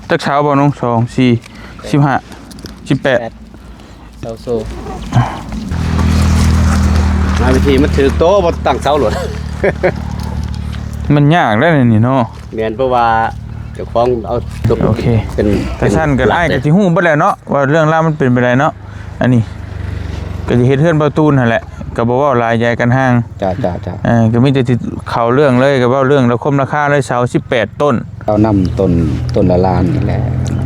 ຈັກເສົາບໍ່ນ້ອງ? ສອງ ສີ່ ສິບຫ້າ ສິບແປດ ເສົາໂຊ. ມາວິທີມັນຖືກໂຕ ບໍ່ຕັ້ງເສົາໂລດ. ມັນຍາກແລ້ວນີ້ເນາະ. ແມ່ນ ເພາະວ່າເຈົ້າຂອງເອົາຕົວ ໂອເຄ ເປັນ ຄັນຊັ້ນກໍ ເປັນຫຼັກ ອ້າຍກໍຊິຮູ້ເບິດແລ້ວເນາະ ວ່າເລື່ອງລາວມັນເປັນໄປໄດເນາະ. ອັນນີ້ກໍຊິເຮັດເຮືອນບ່າວຕູນຫັ້ນແຫຼະ ກໍບໍ່ເວົ້າຫຼາຍ ຢາຍກັນຫ່າງ. ເຈົ້າ ເຈົ້າ ເຈົ້າ. ເອີ ກໍມີແຕ່ຊິເຂົ້າເລື່ອງເລີຍ ກໍເວົ້າເລື່ອງລາຄາ ລາຄາເລີຍ ເສົາສິບແປດຕົ້ນ. ເອົານຳຕົ້ນ ຕົ້ນລະລ້ານນີ້ແຫຼະ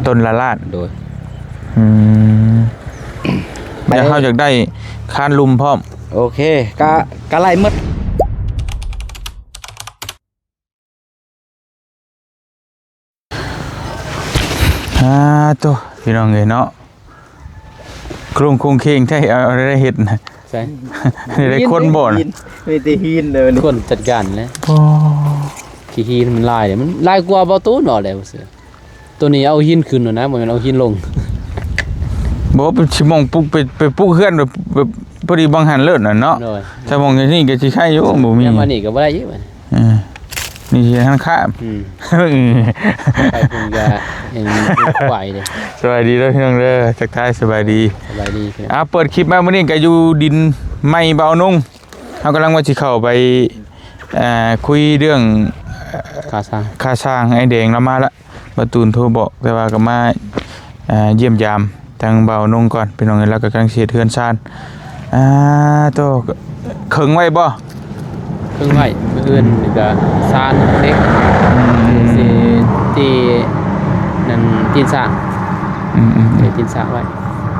ຕົ້ນລະລ້ານ. ໂດຍ. ອືມ ແລ້ວເຮົາຢາກໄດ້ຄານລຸ່ມພ້ອມ. ໂອເຄ ກະ ກະໄລ່ໝົດ. ອ່າ ໂຕ ພີ່ນ້ອງເອີຍເນາະ ໂຄງ ໂຄງເຄງແທ້ ເອົາ ເອົາໄດ້ເຮັດນະ. ໃຊ່ ໄດ້ຄົນບໍ່ນະ? ມີແຕ່ຫີນ ມີແຕ່ຫີນເລີຍ ຄົນຈັດການແຫຼະ. ໂອ້ ຂີ້ຫີນມັນຫຼາຍເດ້ ມັນຫຼາຍກວ່າບໍ່ຕູ້ເນາະແຫຼະ. ໂຕນີ້ເອົາຫີນຂຶ້ນນະ ບໍ່ແມ່ນເອົາຫີນລົງ. ບໍ່ ໄປຊິມອງປຸກ ໄປ ໄປປຸກເຮືອນແບບ ແບບພໍດີບັງຫັນເລີດນະເນາະ. ໂດຍ. ຖ້າມອງຢ່າງນີ້ກໍຊິໄຄຢູ່ ບໍ່ມີ. ແມ່ນວ່ານີ້ກໍບໍ່ໄດ້ຢູ່. ເອີ ນີ້ຊິຫັນຂ້າມ. ອືມ ໄປພຸ້ນກໍຍັງໄຫວເດ້. ສະບາຍດີເດີພີ່ນ້ອງເດີ ທັກທາຍສະບາຍດີ. ສະບາຍດີ. ອ່າ ເປີດຄລິບມາມື້ນີ້ກໍຢູ່ດິນໃໝ່ບ່າວນົງ. ເຮົາກຳລັງວ່າຊິເຂົ້າໄປ ເອີ ຄຸຍເລື່ອງ ເອີ ຄ່າສ້າງ ຄ່າສ້າງ. ອ້າຍແດງລາວມາລະ ບ່າວຕູນໂທບອກ ແຕ່ວ່າກໍມາ ເອີ ຢ້ຽມຢາມທາງບ່າວນົງກ່ອນ ພີ່ນ້ອງເອີຍ. ລາວກໍກຳລັງຊິເຮັດເຮືອນຊານ. ອ່າ ໂຕ ເຄິ່ງໄວ້ບໍ່? ເຄິ່ງໄວ້ ມື້ອື່ນກໍຊານເຫຼັກ. ອືມ ຊິຕີນັ້ນຕີນສ້າງ. ອືມໆໆ ຕີນສ້າງໄວ້.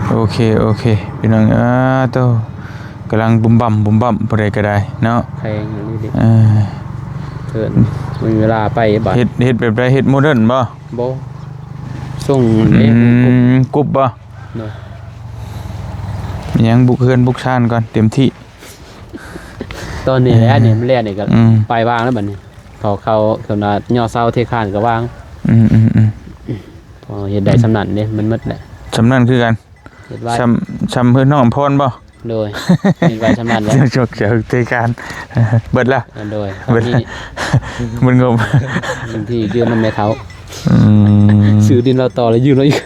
ໂອເຄ ໂອເຄ ພີ່ນ້ອງ. ອ່າ ໂຕ ກຳລັງບຸມບັ້ມບຸມບັ້ມ ຜູ້ໃດກໍໄດ້ເນາະ. ແພງອີ່ຫຼີເດ. ເອີ ເພິ່ນມີເວລາໄປບາດ ເຮັດ ເຮັດແບບໃດ? ເຮັດໂມເດີນບໍ່? ບໍ່ ສົ່ງ ອືມ ເດ້ ກຸບບໍ່? ໂດຍ. ຍັງບຸກເຮືອນບຸກຊານກ່ອນ ເຕັມທີ່. ຕອນນີ້ແຫຼະ ເອີ ນີ້ມັນແລ້ວນີ້ກໍ ອືມ ໄປວາງແລ້ວບັດນີ້. ເຂົາ ເຂົາ ເຂົານະຍໍເສົາເທຄານກໍວາງ. ອືມໆໆ ພໍເຮັດໄດ້ ອືມ ສ່ຳນັ້ນເດ້ ມັນໝົດແຫຼະ. ສ່ຳນັ້ນຄືກັນ. ເຮັດໄວ້ ຊ່ຳ ຊ່ຳເຮືອນນ້ອງອຳພອນບໍ່? ໂດຍ. ເຮັດໄວ້ຊ່ຳນັ້ນແຫຼະ ຈົກເສຍເທການ. ເບິດລະ? ໂດຍ. ເບິດ ເບິດງົບ. ບາງທີຢືມນຳແມ່ເຖົ້າ. ອືມ ຊື້ດິນລາວຕໍ່ແລ້ວຢືມລາວອີກ.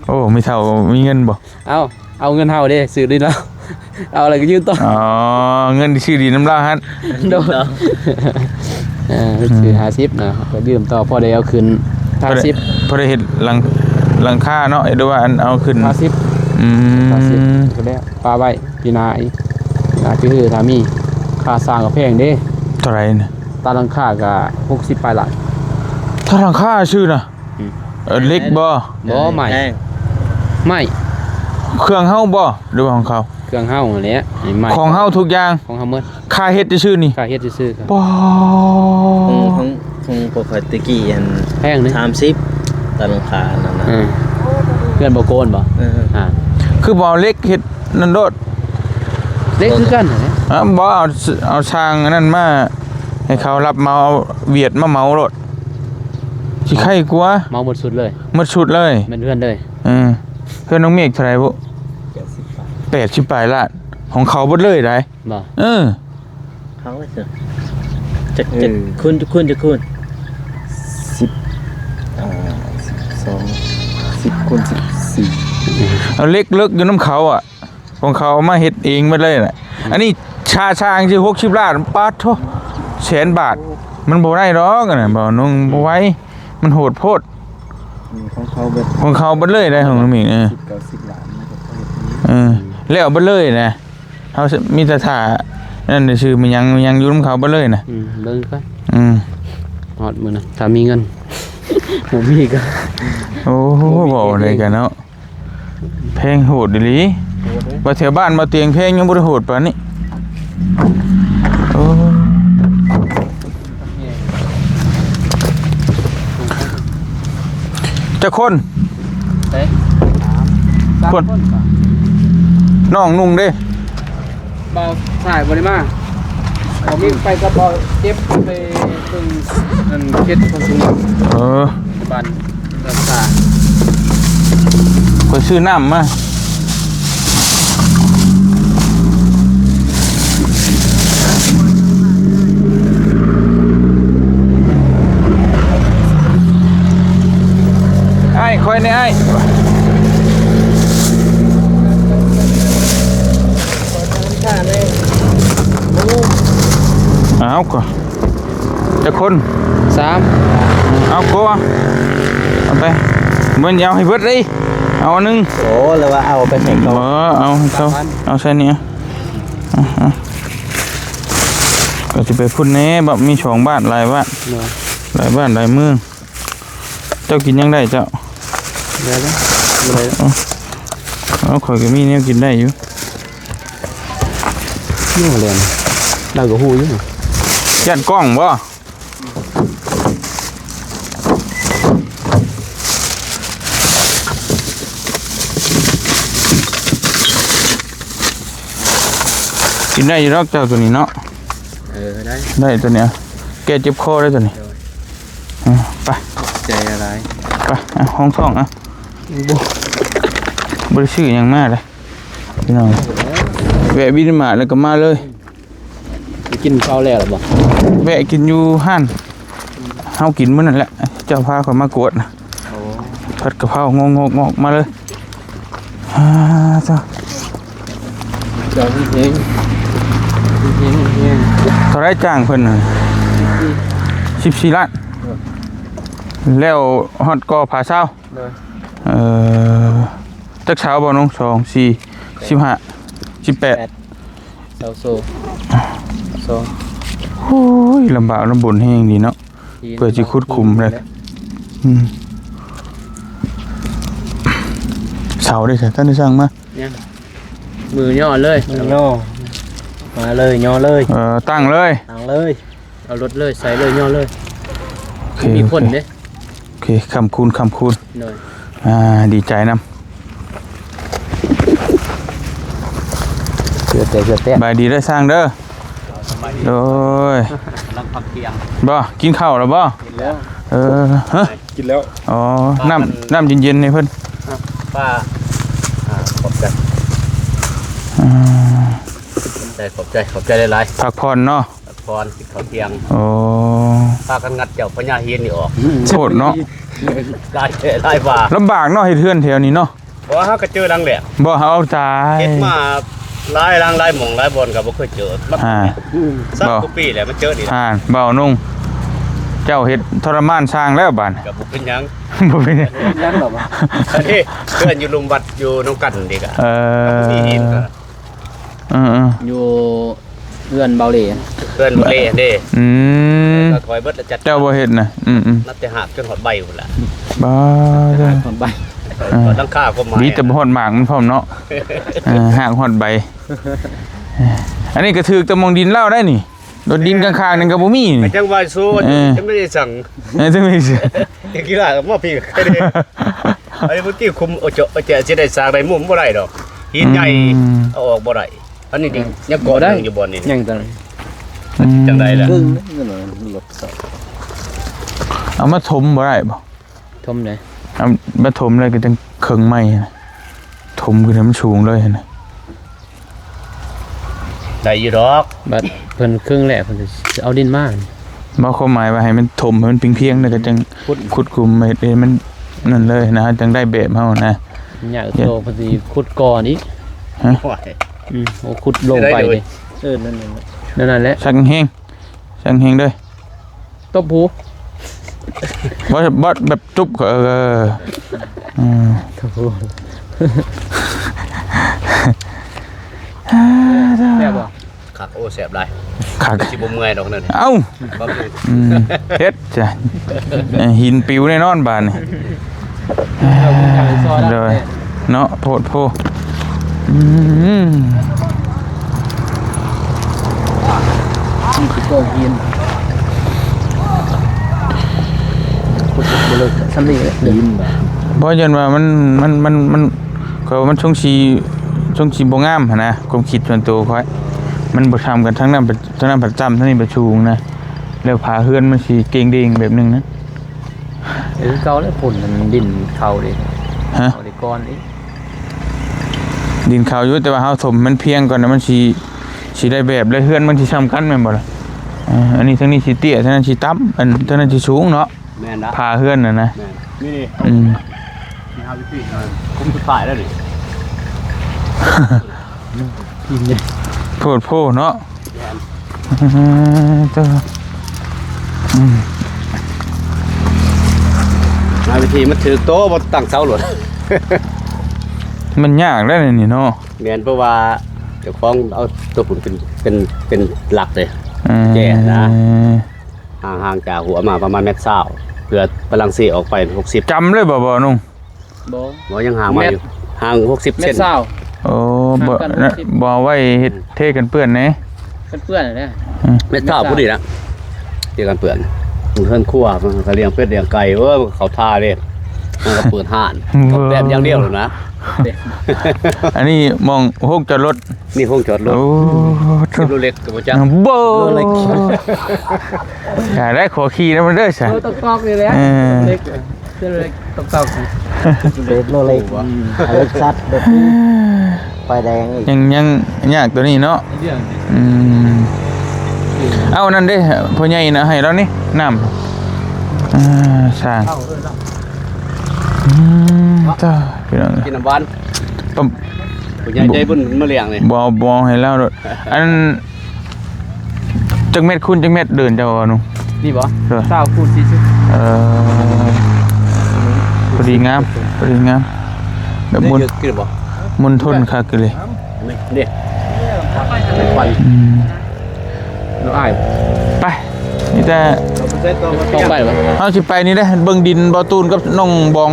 ໂອ້ ແມ່ເຖົ້າມີເງິນບໍ່? ເອົາ ເອົາເງິນເຮົາເດ້ ຊື້ດິນລາວ. ເອົາແລ້ວກໍຢືມຕໍ່. ອໍ ເງິນທີ່ຊື້ດິນນຳລາວຫັ້ນ. ໂດຍ. ເອີ ຊື້ຫ້າສິບນະ ກໍຢືມຕໍ່ ພໍໄດ້ເອົາຂຶ້ນຫ້າສິບ. ພໍໄດ້ເຮັດຫຼັງ ຫຼັງຄາເນາະ ຫຼືວ່າອັນເອົາຂຶ້ນ ຫ້າສິບ. ອືມ ຫ້າສິບ ກໍໄດ້ປະໄວ້ປີໜ້າອີກ. ໜ້າຊິຮື ຖ້າມີ. ຄ່າສ້າງກໍແພງເດ້. ເທົ່າໃດນະ? ຕາຫຼັງຄາກໍຫົກສິບປາຍລ້ານ. ຕາຫຼັງຄາຊື່ນະ? ອືມ ເອີ ເຫຼັກບໍ່? ບໍ່ ໄມ້ ໄມ້. ເຄື່ອງເຮົາບໍ່ ຫຼືວ່າຂອງເຂົາ? ເຄື່ອງເຮົາຫັ້ນແຫຼະ ໄມ້ ຂອງເຮົາທຸກຢ່າງ ຂອງເຮົາໝົດ. ຄ່າເຮັດຊື່ໆນີ້? ຄ່າເຮັດຊື່ໆ. ປ້າ ຂອງ ຂອງ ຂອງພວກຂ້ອຍແຕ່ກີ້ຫັ້ນ ແພງເດ້ ສາມສິບ ຕາຫຼັງຄານັ້ນນະ. ເອີ ເຮືອນບໍ່ໂກນບໍ່? ເອີ ອ່າ ຄືບໍ່ເອົາເຫຼັກເຮັດນັ້ນໂລດ? ເຫຼັກຄືກັນຫັ້ນແຫຼະ. ເອີ ບໍ່ເອົາ ເອົາຊ່າງອັນນັ້ນມາ ໃຫ້ເຂົາຮັບເໝົາ ເອົາຫວຽດມາເໝົາໂລດ ຊິໄຄກວ່າ. ເໝົາໝົດຊຸດເລີຍ. ໝົດຊຸດເລີຍ. ແມ່ນເຮືອນເລີຍ. ເອີ ເຮືອນນ້ອງເມກເທົ່າໃດບຸ? ແປດສິບປາຍ ແປດສິບປາຍລ້ານ. ຂອງເຂົາເບິດເລີຍໄດ໋. ບໍ່? ເອີ ເຂົາວ່າຊັ້ນ. ຈັກ ເອີ ຈັກຄູນ ຈັກຄູນ ຈັກຄູນ? ສິບ ອ່າ ສິບສອງ ສິບຄູນສິບສີ່. ເອົາເຫຼັກເລິກຢູ່ນຳເຂົາອະ. ຂອງເຂົາເອົາມາເຮັດເອງໝົດເລີຍນະ. ອືມ ອັນນີ້ຊາ ຊາງຊິຫົກສິບລ້ານ. ປາດໂທ້ ແສນບາດ. ມັນບໍ່ໄດ້ດອກອັນນັ້ນ ບໍ່ນຸ່ງ ບໍ່ໄຫວ ມັນໂຫດໂພດ. ອືມ ຂອງເຂົາເບິດ ຂອງເຂົາເບິດເລີຍໄດ໋ ຂອງນ້ອງມິງ. ເອີ ສິບ ເກົ້າສິບລ້ານ ມັນກໍເຮັດນີ້. ເອີ ແລ້ວເບິດເລີຍນະ. ເຮົາມີແຕ່ຖ້ານັ້ນຊື່ ມີຫຍັງ ມີຫຍັງຢູ່ນຳເຂົາເບິດເລີຍນະ. ອືມ ເບິ່ງກ່ອນ. ອືມ ຮອດມື້ນະ ຖ້າມີເງິນ. ບໍ່ມີກໍ ໂອ້ ບໍ່ມີ ເວົ້າໄດ້ກັນເນາະ. ແພງໂຫດອີ່ຫຼີ. ໂຫດເດ້. ວ່າແຖວບ້ານບໍ່ຕຽງແພງຍັງບໍ່ໄດ້ໂຫດປານນີ້. ໂອ້ ຈັກຄົນ? ເອີ ສາມຄົນ. ນ້ອງນຸ່ງເດ້? ບ່າວຊາຍບໍ່ໄດ້ມາ. ເຂົາມີໄປກັບບ່າວເຈັບໄປເບິ່ງອັນເຂດຄວາມສູງ. ເອີ ບ້ານດອນສາ. ຂ້ອຍຊື້ນ້ຳມາ. ຂ້ອຍແດ່ອ້າຍ. ເອົາກໍ ຈັກຄົນ? ສາມ. ເອົາໂກ ເອົາໄປ ມັນເອົາໃຫ້ເບິດເລີຍ ເອົາອັນໜຶ່ງ. ໂອ້ ລະວ່າເອົາໄປໃຫ້ເຂົາ. ເອີ ເອົາໃຫ້ເຂົາ ເອົາໃສ່ນີ້ ເອົາ ເອົາ ກໍຊິໄປພຸ້ນແດ່ ບາດມີສອງບ້ານ ຫຼາຍບ້ານ ຫຼາຍບ້ານຫຼາຍເມືອງ. ເຈົ້າກິນຫຍັງໄດ້ເຈົ້າ? ໄດ້ແລ້ວ ບໍ່ໄດ້ແລ້ວ. ເອົາ ຂ້ອຍກໍມີແນວກິນໄດ້ຢູ່. ຍັງບໍ່ແລ່ນ ລາວກໍຮູ້ຢູ່. ຢ້ານກ້ອງບໍ່? ກິນໄດ້ຢູ່ດອກເຈົ້າໂຕນີ້ເນາະ. ເອີ ໄດ້ ໄດ້ໂຕນີ້ ແກ້ເຈັບຄໍໄດ້ໂຕນີ້. ໂດຍ ເອີ ໄປ ຂອບໃຈຫຼາຍ. ໄປ ເອົາ ຮອງທ້ອງ ເອົາ. ບໍ່ ບໍ່ໄດ້ຊື້ຫຍັງມາເດ້ພີ່ນ້ອງ. ແວະບິນມາດແລ້ວກໍມາເລີຍ. ໄປກິນເຂົ້າແລ້ວລະບໍ່? ແວະກິນຢູ່ຮ້ານ ເຮົາກິນມື້ນັ້ນແຫຼະ ເຈົ້າພາຂ້ອຍມາກວດນະ. ໂອ້ ຜັດກະເພົາ ງອກໆ ມາເລີຍ. ອ່າ ເຈົ້າ ເຈົ້າມີແຮງ ມີແຮງ ມີແຮງ. ເທົ່າໃດຈ້າງເພິ່ນນະ? ສິບສີ່ ສິບສີ່ລ້ານ. ໂດຍ ແລ້ວຮອດກໍພາຊາວ. ໂດຍ ເອີ ຈັກຊາວບໍ່ນ້ອງ? ສອງ ສີ່ ສິບຫ້າ ສິບແປດ ແປດ ຊາວສອງ ຊາວສອງ. ໂອ້ຍ ລຳບາກລຳບົນແຮງດີເນາະ ເພື່ອຊິຂຸດຂຸມເລີຍ. ອືມ ເສົາເດ້ ທ່ານໄດ້ສັ່ງມາ? ຍັງ ມືຍໍ້ເລີຍ ມືຍໍ້ ມາເລີຍ ຍໍ້ເລີຍ. ເອີ ຕັ້ງເລີຍ ຕັ້ງເລີຍ ເອົາລົດເລີຍ ໃສ່ເລີຍ ຍໍ້ເລີຍ. ໂອເຄ ມີຄົນເດ້. ໂອເຄ ໂອເຄ ຄ້ຳຄູນ ຄ້ຳຄູນ. ໂດຍ ອ່າ ດີໃຈນຳ. ເກືອແຕກ ເກືອແຕກ. ສະບາຍດີເດີຊ່າງເດີ. ໂດຍ ກຳລັງພັກທ່ຽງ. ບໍ່ ກິນເຂົ້າແລ້ວບໍ່? ກິນແລ້ວ. ເອີ ຮະ ກິນແລ້ວ. ອໍ ນ້ຳ ນ້ຳເຢັນໆ ໃຫ້ເພິ່ນ. ປ້າ ອ່າ ຂອບໃຈ. ອ່າ ຂອບໃຈ ຂອບໃຈ ຂອບໃຈຫຼາຍໆ. ພັກຜ່ອນເນາະ. ພັກຜ່ອນ ກິນເຂົ້າທ່ຽງ. ໂອ້ ພາກັນງັດເຈົ້າພະຍາຫີນນີ້ອອກ. ໂພດເນາະ ຫຼາຍແທ້ຫຼາຍວ່າ. ລຳບາກເນາະ ເຮັດເຮືອນແຖວນີ້ເນາະ. ບໍ່ ເຮົາກໍເຈີຫຼັງແລກ. ບໍ່ ເອົາຕາຍ ເຮັດມາຫຼາຍຫຼັງ ຫຼາຍໝ່ອງ ຫຼາຍບ່ອນ ກໍບໍ່ເຄີຍເຈີ. ອາ ສາມກວ່າປີແລ້ວ ມາເຈີນີ້. ອ່າ ເບົາໜຸ່ງ ເຈົ້າເຮັດທໍລະມານຊ່າງແລ້ວບາດນີ້. ກໍບໍ່ເປັນຫຍັງ ບໍ່ເປັນຫຍັງ ເປັນຫຍັງດອກ. ອັນນີ້ເຮືອນຢູ່ລຸ່ມວັດ ຢູ່ນຳກັນນີ້ກໍ ເອີ ມີຫີນກໍ ເອີໆ ຢູ່ເຮືອນເບົາເຫຼ ເຮືອນເບົາເຫຼເດ້. ອືມ ກໍຖອຍເບິດລະຈັດ ເຈົ້າບໍ່ເຮັດນະ. ອືມໆ ນັບແຕ່ຮາກຈົນຮອດໃບພຸ້ນລະ. ບ້າ ຮາກຮອດໃບ ເອີ ຫຼັງຄາກໍມາ ດີແຕ່ບໍ່ຮອດໝາກມັນພ້ອມເນາະ. ເອີ ຮາກຮອດໃບ. ອັນນີ້ກໍຖືກແຕ່ໝ່ອງດິນລາວໄດ໋ນີ້. ໂດດດິນຂ້າງໆ ນັ້ນກໍບໍ່ມີນີ້. ຈັ່ງວ່າໂຊ ເອີ ຈະໄດ້ສັ່ງ ເອີ ຈະມີ ກິລາມາພີ້ ໄດ້. ໄອ້ເມື່ອກີ້ຄຸມ ໂອເຈາະ ໂອແຈະ ຊິໄດ້ສາກໄດ້ມຸມບໍ່ໄດ້ດອກ ຫີນໃຫຍ່ ອືມ ເອົາອອກບໍ່ໄດ້. ອັນນີ້ຍັງເກາະໜຶ່ງຢູ່ບ່ອນນີ້ ຍັງຕົວນັ້ນ. ອືມ ຈັ່ງໃດລະ ເຄິ່ງໜຶ່ງ ລົດເຂົ້າ. ເອົາມາຖົມບໍ່ໄດ້ບໍ່? ຖົມໃດ? ເອົາມາຖົມເລີຍ ກໍຈັ່ງເຄິ່ງໄມ້ຫັ້ນນະ ຖົມຂຶ້ນໃຫ້ມັນສູງເລີຍຫັ້ນນະ. ໄດ້ຢູ່ດອກ ບັດເພິ່ນເຄິ່ງແລ້ວ ເພິ່ນຊິເອົາດິນມາ. ບໍ່ ຄວາມໝາຍວ່າໃຫ້ມັນຖົມໃຫ້ມັນພຽງໆ ແລ້ວກໍຈັ່ງ ຂຸດ ຂຸດຂຸມເຮັດໃຫ້ມັນນັ້ນເລີຍນະ ຈັ່ງໄດ້ແບບເຮົານະ. ຍາກໂຕ ເພິ່ນຊິຂຸດກ່ອນອີກ. ຮະ? ໂອ້ຍ ອືມ ໂອ້ ຂຸດລົງໄປນີ້. ເອີ ນັ້ນໆ ນັ້ນແຫຼະ ຊັກແຮງ ຊັກແຮງເດີ. ຕົບຫູ ບໍ່ ບໍ່ແບບຕຸບ ເອີ ອືມ ຕົບຫູ. ແຊບບໍ່? ຄັກ ໂອ້ ແຊບຫຼາຍ ຄັກ ຊິບໍ່ເມື່ອຍດອກນັ້ນ. ເອົ້າ ອືມ ເຮັດຈ້ະ ເອີ ຫີນປິວແນ່ນອນບາດນີ້. ໂດຍ ເນາະ ໂພດໂພ. ອືມ ນີ້ຄືກອງຫີນ ຂຸດບໍ່ເລິກສ່ຳນີ້ແຫຼະ. ຫີນ ເພາະຢ້ານວ່າມັນ ມັນ ມັນ ມັນ ຂ້ອຍວ່າມັນຊົງຊິ ຊົງຊິບໍ່ງາມຫັ້ນນະ ຄວາມຄິດສ່ວນຕົວຂ້ອຍ. ມັນບໍ່ສ່ຳກັນ ທາງນັ້ນ ທາງນັ້ນພັດຕ່ຳ ທາງນີ້ພັດສູງນະ ແລ້ວຝາເຮືອນມັນຊິເກ່ງເດ່ງແບບໜຶ່ງນະ. ເອີ ຄືເກົ່າແຫຼະ ຝຸ່ນມັນດິນເຂົ້າເດ້. ຮະ? ເຂົ້າໄດ້ກ່ອນເດ້. ດິນເຂົ້າຢູ່ ແຕ່ວ່າເຮົາຖົມໃຫ້ມັນພຽງກ່ອນນະ ມັນຊິ ຊິໄດ້ແບບ ແລະ ເຮືອນມັນຊິສ່ຳກັນແມ່ນບໍ່ລະ? ເອີ ອັນນີ້ທາງນີ້ຊິເຕ້ຍ ທາງນັ້ນຊິຕ່ຳ ອັນ ທາງນັ້ນຊິສູງເນາະ. ແມ່ນລະ ຝາເຮືອນນະນະ. ແມ່ນ ນີ້ ອືມ ນີ້ຫາວິທີ ຄຸມສຸດທ້າຍແລ້ວນີ້ ໂພດໂພເນາະ ແມ່ນ ເອີ ເຈົ້າ ອືມ ຫາວິທີມັນຖືກໂຕ ບໍ່ຕັ້ງເສົາໂລດ ມັນຍາກແລ້ວນີ້ເນາະ ແມ່ນ ເພາະວ່າເຈົ້າຂອງເອົາຕົວພຸ້ນເປັນ ເປັນ ເປັນຫຼັກເດ້ ເອີ ແຈນະ ຫ່າງ ຫ່າງຈາກຫົວມາປະມານແມັດຊາວ ເພື່ອບາລານເຊອອກໄປຫົກສິບ ຈຳເລີຍບໍ່ ບໍ່ນຸ່ງ? ບໍ່ ບໍ່ ຍັງຫ່າງມາຢູ່ ແມັດ ຫ່າງຫົກສິບເຊັນ ແມັດຊາວ ໂອ້ ບໍ່ ບໍ່ເອົາໄວ້ເຮັດເທກັນເປື້ອນແດ່ ກັນເປື້ອນແຫຼະ ອືມ ແມັດຊາວພໍດີລະ ເທກັນເປື້ອນ ເຮືອນຄົວ ມັນກະລ້ຽງເປັດລ້ຽງໄກ່ ເອີ ເຂົາທ່າເດ້ ມັນກະເປີດຮ້ານ ເອີ ແບບຢ່າງດຽວນະ ອັນນີ້ໝ່ອງໂຮງຈອດລົດ ນີ້ໂຮງຈອດລົດ ໂອ້ ເຊໂຣເລັກກະບໍ່ຈັກ ບໍ່ ເຊໂຣເລັກ ຢ່າໄດ້ຂໍຂີ່ນຳເດີຊະ ເອີ ຕອກໆນີ້ແຫຼະ ເອີ ເຊໂຣເລັກ ຕອກໆ ເຊໂຣເລັກ ອືມ ອາເລັກຊັດ ເບບ ປ້າຍແດງອີກ ຍັງ ຍັງຍາກໂຕນີ້ເນາະ ອືມ ເອົາ ອັນນັ້ນເດ້ ພໍ່ໃຫຍ່ນະ ໃຫ້ລາວນີ້ ນ້ຳ ອ່າ ຊ່າງ ເອົາເອີ ອືມ ຕາຍ ພີ່ນ້ອງ ກິນນ້ຳຫວານ ປະ ຜູ້ໃຫຍ່ໃຈບຸນມາລ້ຽງນີ້ ບໍ່ ບໍ່ໃຫ້ລາວໂລດ ອັນ ຈັກແມັດຄູນຈັກແມັດເດີ່ນເຈົ້າວ່າໜູ່? ນີ້ບໍ່? ເອີ ຊາວຄູນສີ່ສິບ ເອີ ພໍດີງາມ ພໍດີງາມ ແບບມົນ ນີ້ຄືບໍ່? ມົນທົນຄັກອີ່ຫຼີ ນີ້ ນີ້ ປັນ ອືມ ນ້ອງອ້າຍ ໄປ ມີແຕ່ ເຮົາຊິໄປນີ້ເດ້ ເບິ່ງດິນບໍ່ຕູນກັບນ້ອງບອງ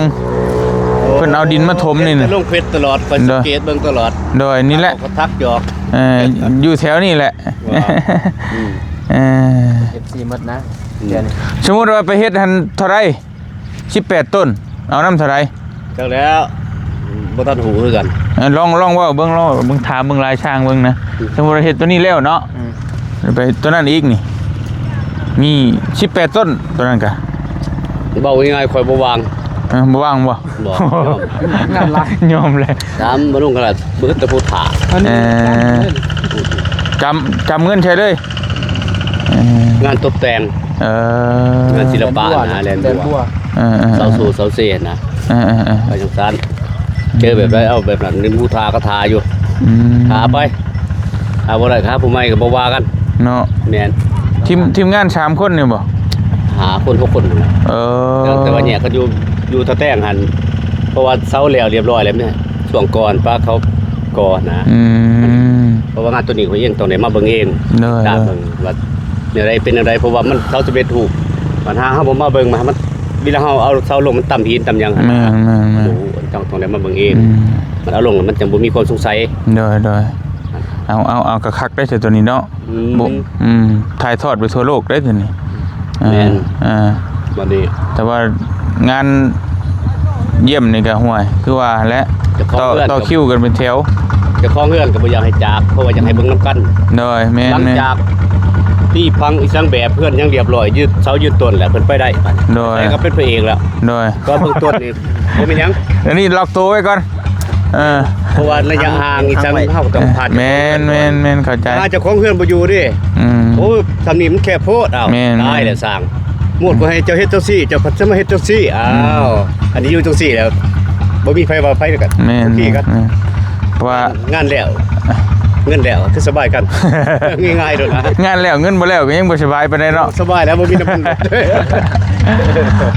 ເພິ່ນເອົາດິນມາຖົມນີ້ນະ ລົງເຟສຕະຫຼອດ ຂ້ອຍສັງເກດເບິ່ງຕະຫຼອດ ໂດຍ ນີ້ແຫຼະ ເຂົາທັກຢອກ ເອີ ຢູ່ແຖວນີ້ແຫຼະ ວ່າ ອືມ ເອີ ເອັຟຊີໝົດນະ ອືມ ດຽວນີ້ ສົມມຸດວ່າໄປເຮັດຫັ້ນເທົ່າໃດ? ສິບແປດຕົ້ນ ເອົານຳເທົ່າໃດ? ຈັກແລ້ວ ບໍ່ທັນຮູ້ຄືກັນ ເອີ ລອງ ລອງເວົ້າເບິ່ງ ລອງເບິ່ງ ຖາມເບິ່ງລາຍຊ່າງເບິ່ງນະ ອືມ ສົມມຸດວ່າເຮັດໂຕນີ້ແລ້ວເນາະ ອືມ ໄປໂຕນັ້ນອີກນີ້ ມີສິບແປດຕົ້ນ ໂຕນັ້ນກະ ເວົ້າງ່າຍໆ ຂ້ອຍບໍ່ວ່າງ ເອີ ບໍ່ວ່າງບໍ່? ບໍ່ ຍອມ ງານຫຼາຍ ຍອມເລີຍ ຖາມບໍ່ລົງຂະໜາດ ບໍ່ເຮັດແຕ່ຜູ້ຖ້າ ອັນນີ້ ເອີ ຈຳ ຈຳເງິນໃຊ້ເລີຍ ເອີ ງານຕົບແຕ່ງ ເອີ ງານສິລະປະນະ ແລ່ນບົວ ແລ່ນບົວ ເອີໆໆ ເສົາໂຊເສົາເຊນະ ເອີໆໆ ໄປຈັ່ງຊັ້ນ ເຈີແບບໃດເອົາແບບນັ້ນ ມີຜູ້ຖ້າກະຖ້າຢູ່ ອືມ ຖ້າໄປ ຖ້າບໍ່ໄດ້ ຖ້າຜູ້ໃໝ່ກະບໍ່ວ່າກັນເນາະ ແມ່ນ ທີມ ທີມງານສາມຄົນນີ້ບໍ່? ຫ້າຄົນ ຫົກຄົນ ເອີ ແຕ່ ແຕ່ວ່າແຍກກັນຢູ່ ຢູ່ຕາແຕງຫັ້ນ ເພາະວ່າເສົາແລ້ວລຽບຮ້ອຍແລ້ວແມ່ ຊ່ວງກ່ອນປະເຂົາກໍ່ນະ ອືມ ເພາະວ່າງານໂຕນີ້ຂ້ອຍເອງຕ້ອງໄດ້ມາເບິ່ງເອງ ໂດຍ ຕາມເບິ່ງວ່າແນວໃດເປັນແນວໃດ ເພາະວ່າມັນເສົາສິບເອັດຮູບ ບັດຫາເຮົາບໍ່ມາເບິ່ງ ມັນ ເວລາເຮົາເອົາເສົາລົງມັນຕຳຫີນຕຳຫຍັງຫັ້ນນະ ແມ່ນໆໆ ໂອ້ ຕ້ອງ ຕ້ອງໄດ້ມາເບິ່ງເອງ ອືມ ມັນເອົາລົງແລ້ວມັນຈັ່ງບໍ່ມີຄວາມສົງໄສ ໂດຍໆ ເອົາ ເອົາ ເອົາກະຄັກໄດ້ເທື່ອໂຕນີ້ເນາະ ອືມ ບໍ່ ອືມ ຖ່າຍທອດໄປທົ່ວໂລກໄດ້ໂຕນີ້ ແມ່ນ ອ່າ ບັດນີ້ ແຕ່ວ່າງານຢ້ຽມນີ້ກະ ຫ້ວຍ ຄືວ່າແຫຼະ ຕໍ່ ຕໍ່ຄິວກັນເປັນແຖວ ເຈົ້າຂອງເຮືອນກະບໍ່ຢາກໃຫ້ຈາກ ເພາະວ່າຢາກໃຫ້ເບິ່ງນຳກັນ ໂດຍ ແມ່ນໆ ຫຼັງຈາກຕີພັງອີ່ສັງແບບ ເຮືອນຍັງລຽບຮ້ອຍ ຢືນເສົາຢືນຕົ້ນແລ້ວ ເພິ່ນໄປໄດ້ ໂດຍ ໄປກະເປັນພະເອກແລ້ວ ໂດຍ ຕອນເບື້ອງຕົ້ນນີ້ບໍ່ມີຫຍັງ ອັນນີ້ລັອກໂຕໄວ້ກ່ອນ ເອີ ເພາະວ່າໄລຍະຫ່າງອີ່ສັງເຮົາກະຕ້ອງຜ່ານ ແມ່ນໆໆ ເຂົ້າໃຈ ຖ້າເຈົ້າຂອງເຮືອນບໍ່ຢູ່ເດ້ ອືມ ໂອ້ ຊ່ຳນີ້ມັນແຄບໂພດ ອ້າວ ແມ່ນໆ ຕາຍແລ້ວຊ່າງ ໝົດກະໃຫ້ເຈົ້າເຮັດຈັ່ງຊີ້ ເຈົ້າພັດຈະມາເຮັດຈັ່ງຊີ້ ອ້າວ ອືມ ອັນນີ້ຢູ່ຈັ່ງຊີ້ແລ້ວ ບໍ່ມີໃຜວ່າໃຜນຳກັນ ແມ່ນໆ ໂອເຄກັນ ແມ່ນ ເພາະວ່າງານແລ້ວ ເງິນແລ້ວຄືສະບາຍກັນ ງ່າຍໆໂດດນະ ງານແລ້ວເງິນບໍ່ແລ້ວກະຍັງບໍ່ສະບາຍປານໃດເນາະ ສະບາຍແລ້ວບໍ່ມີນ້ຳມັນ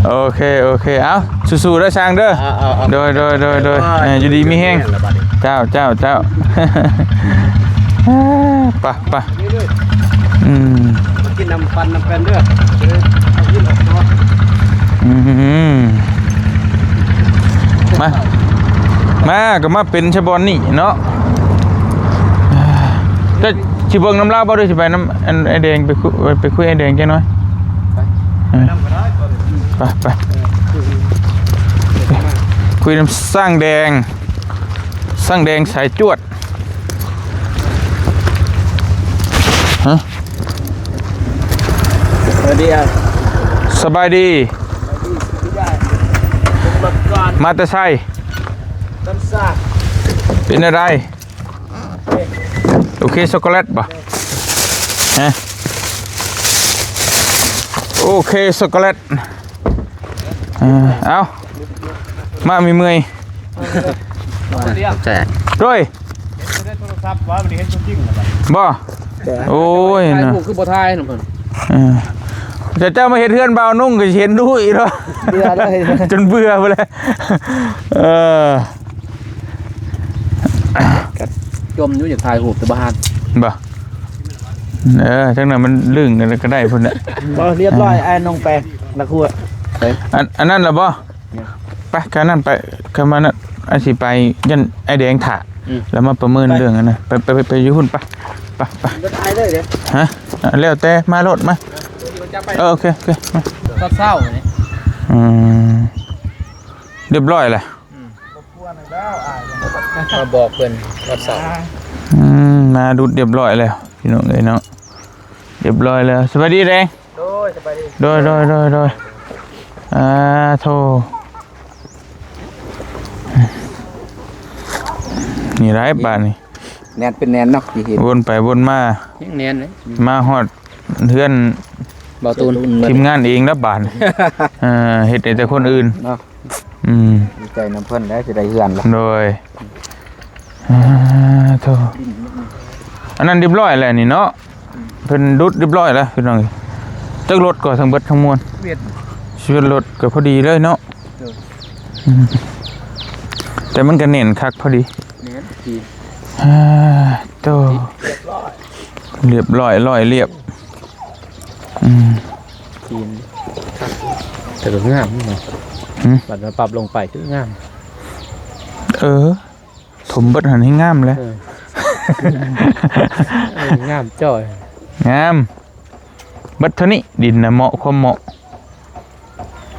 ໂອເຄ ໂອເຄ ເອົາ ສູ້ໆເດີຊ່າງເດີ ເອົາໆໆ ໂດຍ ໂດຍ ໂດຍ ໂດຍ ເອີ ຢູ່ດີມີແຮງ ເຈົ້າ ເຈົ້າ ເຈົ້າ ປະ ປະ ອືມ ກິນນ້ຳປັ່ນນຳກັນເດີ ອືມ ມາ ມາກະມາເປັນຊະບ່ອນນີ້ເນາະ ແຕ່ຊິເບິ່ງນຳລາວບໍ່ ຫຼືຊິໄປນຳ ອັນ ອ້າຍແດງ ໄປຄຸຍ ໄປຄຸຍອ້າຍແດງຈັກໜ້ອຍ ໄປ ເອີ ນຳກະໄດ້ ໄປ ໄປ ຄຸຍນຳຊ່າງແດງ ຊ່າງແດງສາຍຈວດ ຮະ ສະບາຍດີ ສະບາຍດີ ມາແຕ່ໃສ? ເປັນແນວໃດ? ໂອເຄ ຊັອກໂກແລັດບໍ່? ຮະ ໂອເຄ ຊັອກໂກແລັດ ເອີ ເອົາ ມາມີເມື່ອຍ ຂອບໃຈ ໂດຍ ເຫັນແຕ່ໃນໂທລະສັບ ວ່າບໍ່ໄດ້ເຫັນຕົວຈິງນະ ບໍ່ ໂອ້ຍ ຖ່າຍຮູບຄືບໍ່ຖ່າຍນຳເພິ່ນ ເອີ ແຕ່ເຈົ້າມາເຮັດເຮືອນບ່າວນຸ່ງກໍຊິເຫັນດຸອີກເນາະ ເບື່ອເລີຍ ຈົນເບື່ອພຸ້ນແຫຼະ ເອີ ກໍຈົມຢູ່ ຢາກຖ່າຍຮູບແຕ່ບໍ່ທັນ ບໍ່ ເອີ ຈັ່ງນັ້ນມັນລຶ້ງກໍໄດ້ພຸ້ນແຫຼະ ບໍ່ ລຽບຮ້ອຍ ອ່າ ອ້າຍນົງແປງ ລະຄົວ ອັນ ອັນນັ້ນລະບໍ່? ໄປ ຂ້າງນັ້ນໄປ ຂ້າງມານັ້ນ ອ້າຍຊິໄປ ຢ້ານອ້າຍແດງຖ້າ ອືມ ແລ້ວມາປະເມີນເລື່ອງອັນນັ້ນ ໄປ ໄປ ໄປ ໄປຢູ່ພຸ້ນ ໄປ ໄປ ໄປ ລົດອ້າຍເລີຍເດ້ ຮະ? ແລ້ວແຕ່ ມາໂລດ ມາ ເອີ ໂອເຄ ໂອເຄ ມາ ຕອນເຊົ້ານີ້ ອືມ ຮຽບຮ້ອຍແລ້ວ ອືມ ມາບອກເພິ່ນຕອນເຊົ້າ ອືມ ມາດຸດຮຽບຮ້ອຍແລ້ວ ພີ່ນ້ອງເອີຍເນາະ ຮຽບຮ້ອຍແລ້ວ ສະບາຍດີແດງ ໂດຍ ສະບາຍດີ ໂດຍ ໂດຍ ໂດຍ ໂດຍ ອ່າ ໂທ ນີ້ໄດ໋ບາດນີ້ ແໜ້ນເປັນແໜ້ນເນາະ ທີ່ເຫັນ ວົນໄປວົນມາ ຍັງແໜ້ນເລີຍ ມາຮອດເຮືອນບ່າວຕູນ ທີມງານເອງລະບາດ ເອີ ເຮັດໃຫ້ແຕ່ຄົນອື່ນເນາະ ອືມ ດີໃຈນຳເພິ່ນໄດ້ ຊິໄດ້ເຮືອນລະ ໂດຍ ອ່າ ໂທ ອັນນັ້ນຮຽບຮ້ອຍແລ້ວນີ້ເນາະ ເພິ່ນດຸດຮຽບຮ້ອຍແລ້ວພີ່ນ້ອງ ຈັກລົດກໍທັງເບິດທັງມວນ ສິບເອັດ ສິບເອັດລົດກໍພໍດີເລີຍເນາະ ໂດຍ ອືມ ແຕ່ມັນກໍແໜ້ນຄັກພໍດີ ແໜ້ນດີ ອ່າ ໂຕ ຮຽບຮ້ອຍ ຮຽບຮ້ອຍ ຮ້ອຍລຽບ ອືມ ທີມ ແຕ່ກໍງາມເນາະ ຫື? ບັດມາປັບລົງໄປຄືງາມ ເອີ ຖົມເບິດຫັ້ນໃຫ້ງາມແຫຼະ ເອີ ເອີ ງາມຈ້ອຍ ງາມ ເບິດເທົ່ານີ້ ດິນນະເໝາະ ຄວາມເໝາະ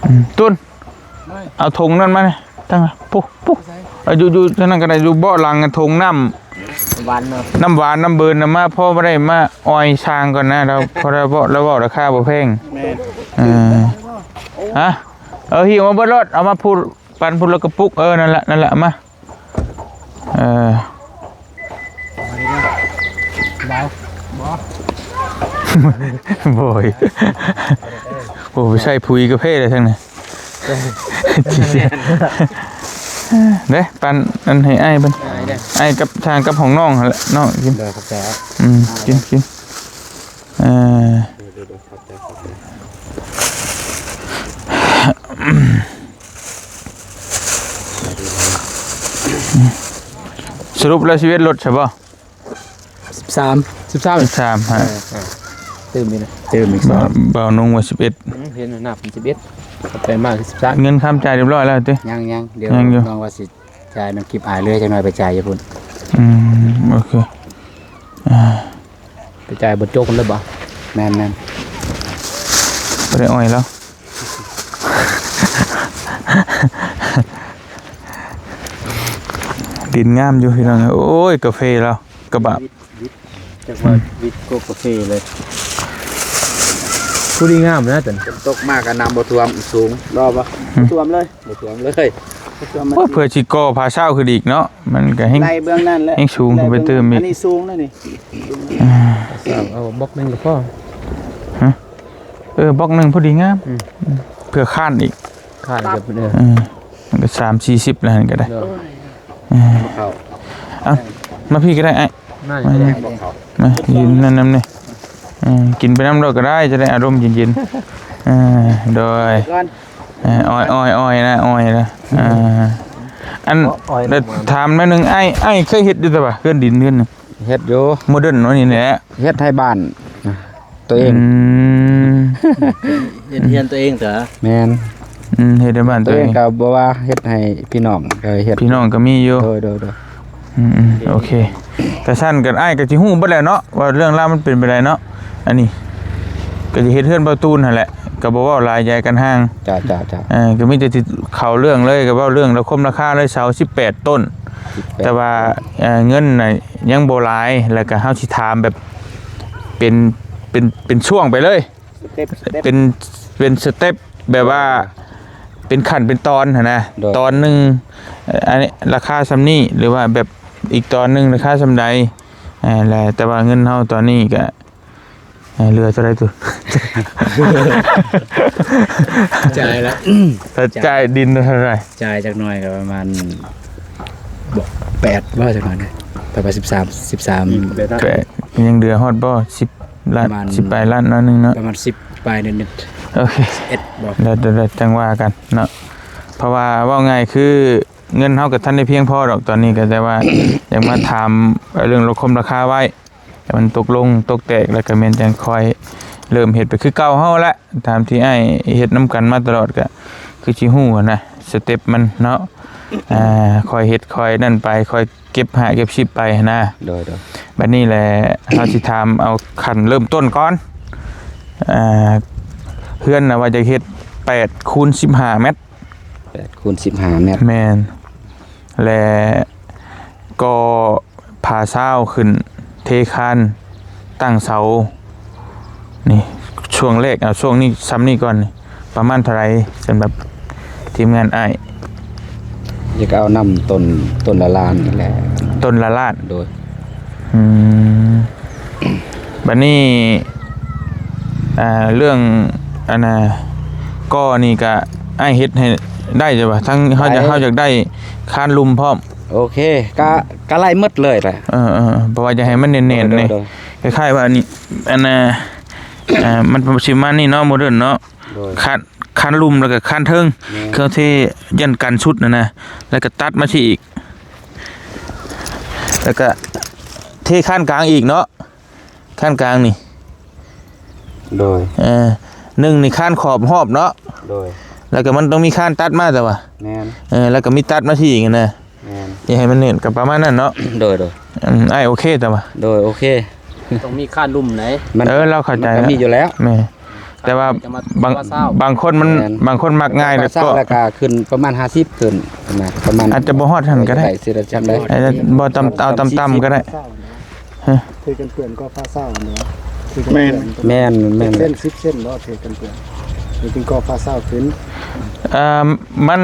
ອືມ ຕຸນ ເອົາຖົງນັ້ນມານີ້ ຕັ້ງພຸ້ນ ພຸ້ນ ເອົາຢູ່ ຢູ່ທາງນັ້ນກໍໄດ້ ຢູ່ເບາະຫຼັງຖົງນ້ຳ ຫວານເນາະ ນ້ຳຫວານນ້ຳເບີນນະ ມາພໍບໍ່ໄດ້ມາອອຍຊ່າງກ່ອນນະ ລາວ ພໍລາວເວົ້າ ລາວເວົ້າລາຄາບໍ່ແພງ ແມ່ນ ເອີ ຮະ ເອີ ຫິ້ວມາເບິດໂລດ ເອົາມາພຸ້ນ ປັນພຸ້ນລະກະປຸກ ເອີ ນັ້ນລະ ນັ້ນລະ ເອົາມາ ເອີ ບໍ່ ບໍ່ ໂອ້ຍ ໂອ້ ໄປໃສ່ປຸ໋ຍກາເຟແລ້ວທັງນັ້ນ ເດ້ ປັນອັນໃຫ້ອ້າຍເພິ່ນ ອ້າຍກັບທາງກັບຂອງນ້ອງຫັ້ນແຫຼະ ນ້ອງກິນ ເດີ ຂອບໃຈ ອືມ ກິນ ກິນ ເອີ ສະຫຼຸບແລ້ວ ສິບເອັດລົດ ໃຊ່ບໍ່? ສິບສາມ ສິບສາມ ສິບສາມ ຮະ ເອີ ຕື່ມອີກນະ ຕື່ມອີກ ບ່າວ ບ່າວນຸ່ງວ່າສິບເອັດ ອືມ ເຫັນນັບສິບເອັດ ເອົາໄປມາຄືສິບສາມ ເງິນຄຳຈ່າຍຮຽບຮ້ອຍແລ້ວຕິ? ຍັງໆ ດຽວ ຍັງຢູ່ ນ້ອງວ່າຊິຈ່າຍນຳກິບອາຍເລີຍ ຈັກໜ່ອຍໄປຈ່າຍຢູ່ພຸ້ນ ອືມ ໂອເຄ ອ່າ ໄປຈ່າຍບໍ່ຈົກເລີຍບໍ່? ແມ່ນໆ ບໍ່ໄດ້ອ້ອຍລາວ ດິນງາມຢູ່ພີ່ນ້ອງ ໂອ້ຍ ກາເຟລາວ ກະບະ ວິດ ວິດ ຈັກວ່າ ອືມ ວິດກວ່າກາເຟເລີຍ ຜູ້ດີງາມນະ ຕົນ ຝົນຕົກມາກໍນ້ຳບໍ່ຖ້ວມ ສູງ ລໍບໍ່? ອືມ ບໍ່ຖ້ວມເລີຍ ບໍ່ຖ້ວມເລີຍ ບໍ່ຖ້ວມ ໂອ້ຍ ເພື່ອຊິກໍ່ຜາເຊົ້າຂຶ້ນອີກເນາະ ມັນກໍແຮ່ງ ໄລ່ເບື້ອງນັ້ນແຫຼະ ແຮ່ງສູງຂຶ້ນໄປຕື່ມອີກ ອັນນີ້ສູງແລ້ວນີ້ ອ່າ ເອົາບລັອກໜຶ່ງກໍພໍ ຮະ? ເອີ ບລັອກໜຶ່ງພໍດີງາມ ອືມ ເພື່ອຄ້ານອີກ ຄ້ານກັບ ເອີ ເອີ ມັນກໍສາມສີ່ສິບແລ້ວຫັ້ນກໍໄດ້ ເອີ ເອົາ ມາພີ້ກໍໄດ້ອ້າຍ ມາ ມາ ມາ ຢືນນັ້ນນຳນີ້ ເອີ ກິນໄປນຳໂລດກໍໄດ້ ຈະໄດ້ອາລົມເຢັນໆ ເອີ ໂດຍ ເອີ ອ້ອຍໆໆນະ ອ້ອຍນະ ເອີ ອັນ ຖາມໜ້ອຍໜຶ່ງ ອ້າຍ ອ້າຍເຄີຍເຮັດຢູ່ແຕ່ວ່າ ເຮືອນດິນເຮືອນ ເຮັດຢູ່ ໂມເດີນເນາະ ນີ້ແຫຼະ ເຮັດໃຫ້ບ້ານຕົວເອງ ອືມ ເຮັດເຮືອນຕົວເອງເຕີ ແມ່ນ ອືມ ເຮັດໃຫ້ບ້ານຕົວເອງ ຕົວເອງກໍບໍ່ວ່າເຮັດໃຫ້ພີ່ນ້ອງກໍເຮັດ ພີ່ນ້ອງກໍມີຢູ່ ໂດຍໆໆ ອືມໆ ໂອເຄ ກໍຊັ້ນກໍອ້າຍກໍຊິຮູ້ເບິດແລ້ວເນາະ ວ່າເລື່ອງລາວມັນເປັນໄປໄດເນາະ ອັນນີ້ກໍຈະເຮັດເຮືອນບ່າວຕູນຫັ້ນແຫຼະ ກໍບໍ່ເວົ້າຫຼາຍ ຢາຍກັນຫ່າງ ເຈົ້າໆໆ ເອີ ກໍມີແຕ່ຊິເຂົ້າເລື່ອງເລີຍ ກໍເວົ້າເລື່ອງລາຄາ ລາຄາເລີຍ ເສົາສິບແປດຕົ້ນ ສິບແປດ ແຕ່ວ່າ ເອີ ເງິນນະຍັງບໍ່ຫຼາຍ ແລ້ວກໍເຮົາຊິຖາມແບບເປັນ ເປັນ ເປັນຊ່ວງໄປເລີຍ ສະເຕັບ ສະເຕັບ ເປັນ ເປັນສະເຕັບ ແບບວ່າເປັນຂັ້ນເປັນຕອນຫັ້ນນະ ໂດຍ ຕອນໜຶ່ງ ເອີ ອັນນີ້ລາຄາສ່ຳນີ້ ຫຼືວ່າແບບອີກຕອນໜຶ່ງລາຄາສ່ຳໃດ ເອີ ແລະ ແຕ່ວ່າເງິນເຮົາຕອນນີ້ກໍ ເຫຼືອເທົ່າໃດຕຸ? ຈ່າຍລະ ຖ້າຈ່າຍດິນເທົ່າໃດ? ຈ່າຍຈັກໜ່ອຍກໍປະມານ ບໍ່ ແປດບໍ່ ຈັກໜ່ອຍນະ ປະມານສິບສາມ ສິບສາມ ອືມ ແປດ ຍັງເຫຼືອຮອດບໍ່? ສິບລ້ານ ປະມານ ສິບປາຍລ້ານໜ້ອຍໜຶ່ງເນາະ ປະມານສິບປາຍນິດໆ ໂອເຄ ສິບເອັດບໍ່ ແລ້ວ ແລ້ວ ແລ້ວຈັ່ງວ່າກັນເນາະ ເພາະວ່າເວົ້າງ່າຍຄື ເງິນເຮົາກໍທັນໄດ້ພຽງພໍດອກຕອນນີ້ກໍ ແຕ່ວ່າ ຢາກມາຖາມເລື່ອງລົດຄົມລາຄາໄວ້ ແຕ່ມັນຕົກລົງຕົກແຕກ ແລ້ວກໍແມ່ນຈັ່ງຄ່ອຍເລີ່ມເຮັດໄປຄືເກົ່າເຮົາແຫຼະ. ຕາມທີ່ອ້າຍເຮັດນຳກັນມາຕະຫຼອດ ກໍຄືຊິຮູ້ຫັ້ນນະ ສະເຕັບມັນເນາະ ອ່າ ຄ່ອຍເຮັດຄ່ອຍນັ້ນໄປ ຄ່ອຍເກັບຫ້າເກັບສິບໄປຫັ້ນນະ. ໂດຍໆ ບັດນີ້ແຫຼະ ເຮົາຊິຖາມເອົາຂັ້ນເລີ່ມຕົ້ນກ່ອນ ອ່າ ເຮືອນນະວ່າຈະເຮັດແປດຄູນສິບຫ້າແມັດ ແປດຄູນສິບຫ້າແມັດ ແມ່ນ ແລະ ກໍພາຊາວຂຶ້ນ ເທຄານ ຕັ້ງເສົາ ນີ້ ຊ່ວງແລກ ເອົາຊ່ວງນີ້ ຊ່ຳນີ້ກ່ອນ ປະມານເທົ່າໃດ ສຳລັບທີມງານອ້າຍ? ຢາກເອົານຳຕົ້ນ ຕົ້ນລະລ້ານນີ້ແຫຼະ ຕົ້ນລະລ້ານ ໂດຍ ອືມ ບັດນີ້ ອ່າ ເລື່ອງ ອັນນ່າ ກໍນີ້ກະອ້າຍເຮັດໃຫ້ໄດ້ຢູ່ບໍ່? ທັງເຮົາຢາກ ໄດ້ ເຮົາຢາກໄດ້ຄານລຸ່ມພ້ອມ ໂອເຄ ກະ ກະໄລ່ໝົດເລີຍແຫຼະ ເອີໆ ເພາະວ່າຢາກໃຫ້ມັນແໜ້ນໆ ໂດຍໆ ນີ້ ໂດຍ ຄ້າຍໆວ່ານີ້ ອັນນ່າ ອ່າ ມັນຊິປະມານນີ້ເນາະ ໂມເດີນເນາະ ໂດຍ ຄານ ຄານລຸ່ມ ແລ້ວກໍຄານເທິງ ແມ່ນ ເຂົາເທ ຢ້ານກັນຊຸດຫັ້ນນະ ແລ້ວກໍຕັດມາຊີ້ອີກ ແລ້ວກໍເທຄານກາງອີກເນາະ ຄານກາງນີ້ ໂດຍ ເອີ ໜຶ່ງນີ້ຄານຂອບຮອບເນາະ ໂດຍ ແລ້ວກໍມັນຕ້ອງມີຄານຕັດມາ ແຕ່ວ່າ ແມ່ນ ເອີ ແລ້ວກໍມີຕັດມາຊີ້ອີກນະ ແມ່ນ ຢ່າໃຫ້ມັນແໜ້ນ ກໍປະມານນັ້ນເນາະ ໂດຍໆ ອືມ ອ້າຍໂອເຄ ແຕ່ວ່າ ໂດຍ ໂອເຄ ຕ້ອງມີຄານລຸ່ມໃດ ມັນ ເອີ ລາວເຂົ້າໃຈ ມັນກໍມີຢູ່ແລ້ວ ແມ່ນ ແຕ່ວ່າບາງ ບາງຄົນມັນ ແມ່ນ ບາງຄົນມັກງ່າຍ ແລ້ວກໍ ແລ້ວກໍຂຶ້ນປະມານຫ້າສິບຂຶ້ນນະ ປະມານ ອາດຈະບໍ່ຮອດຫັ້ນກໍໄດ້ ໄດ້ຊິໄດ້ຈັ່ງໃດ ອາດຈະບໍ່ຕ່ຳ ເອົາຕ່ຳໆກໍໄດ້ ເທກັນເປື້ອນກໍຝາເສົາເນາະ ແມ່ນ ແມ່ນ ແມ່ນ ສິບເຊັນ ສິບເຊັນບໍ່ ເທກັນເປື້ອນ ມັນຈຶ່ງກໍຝາເສົາຂຶ້ນ ເອີ ມັນ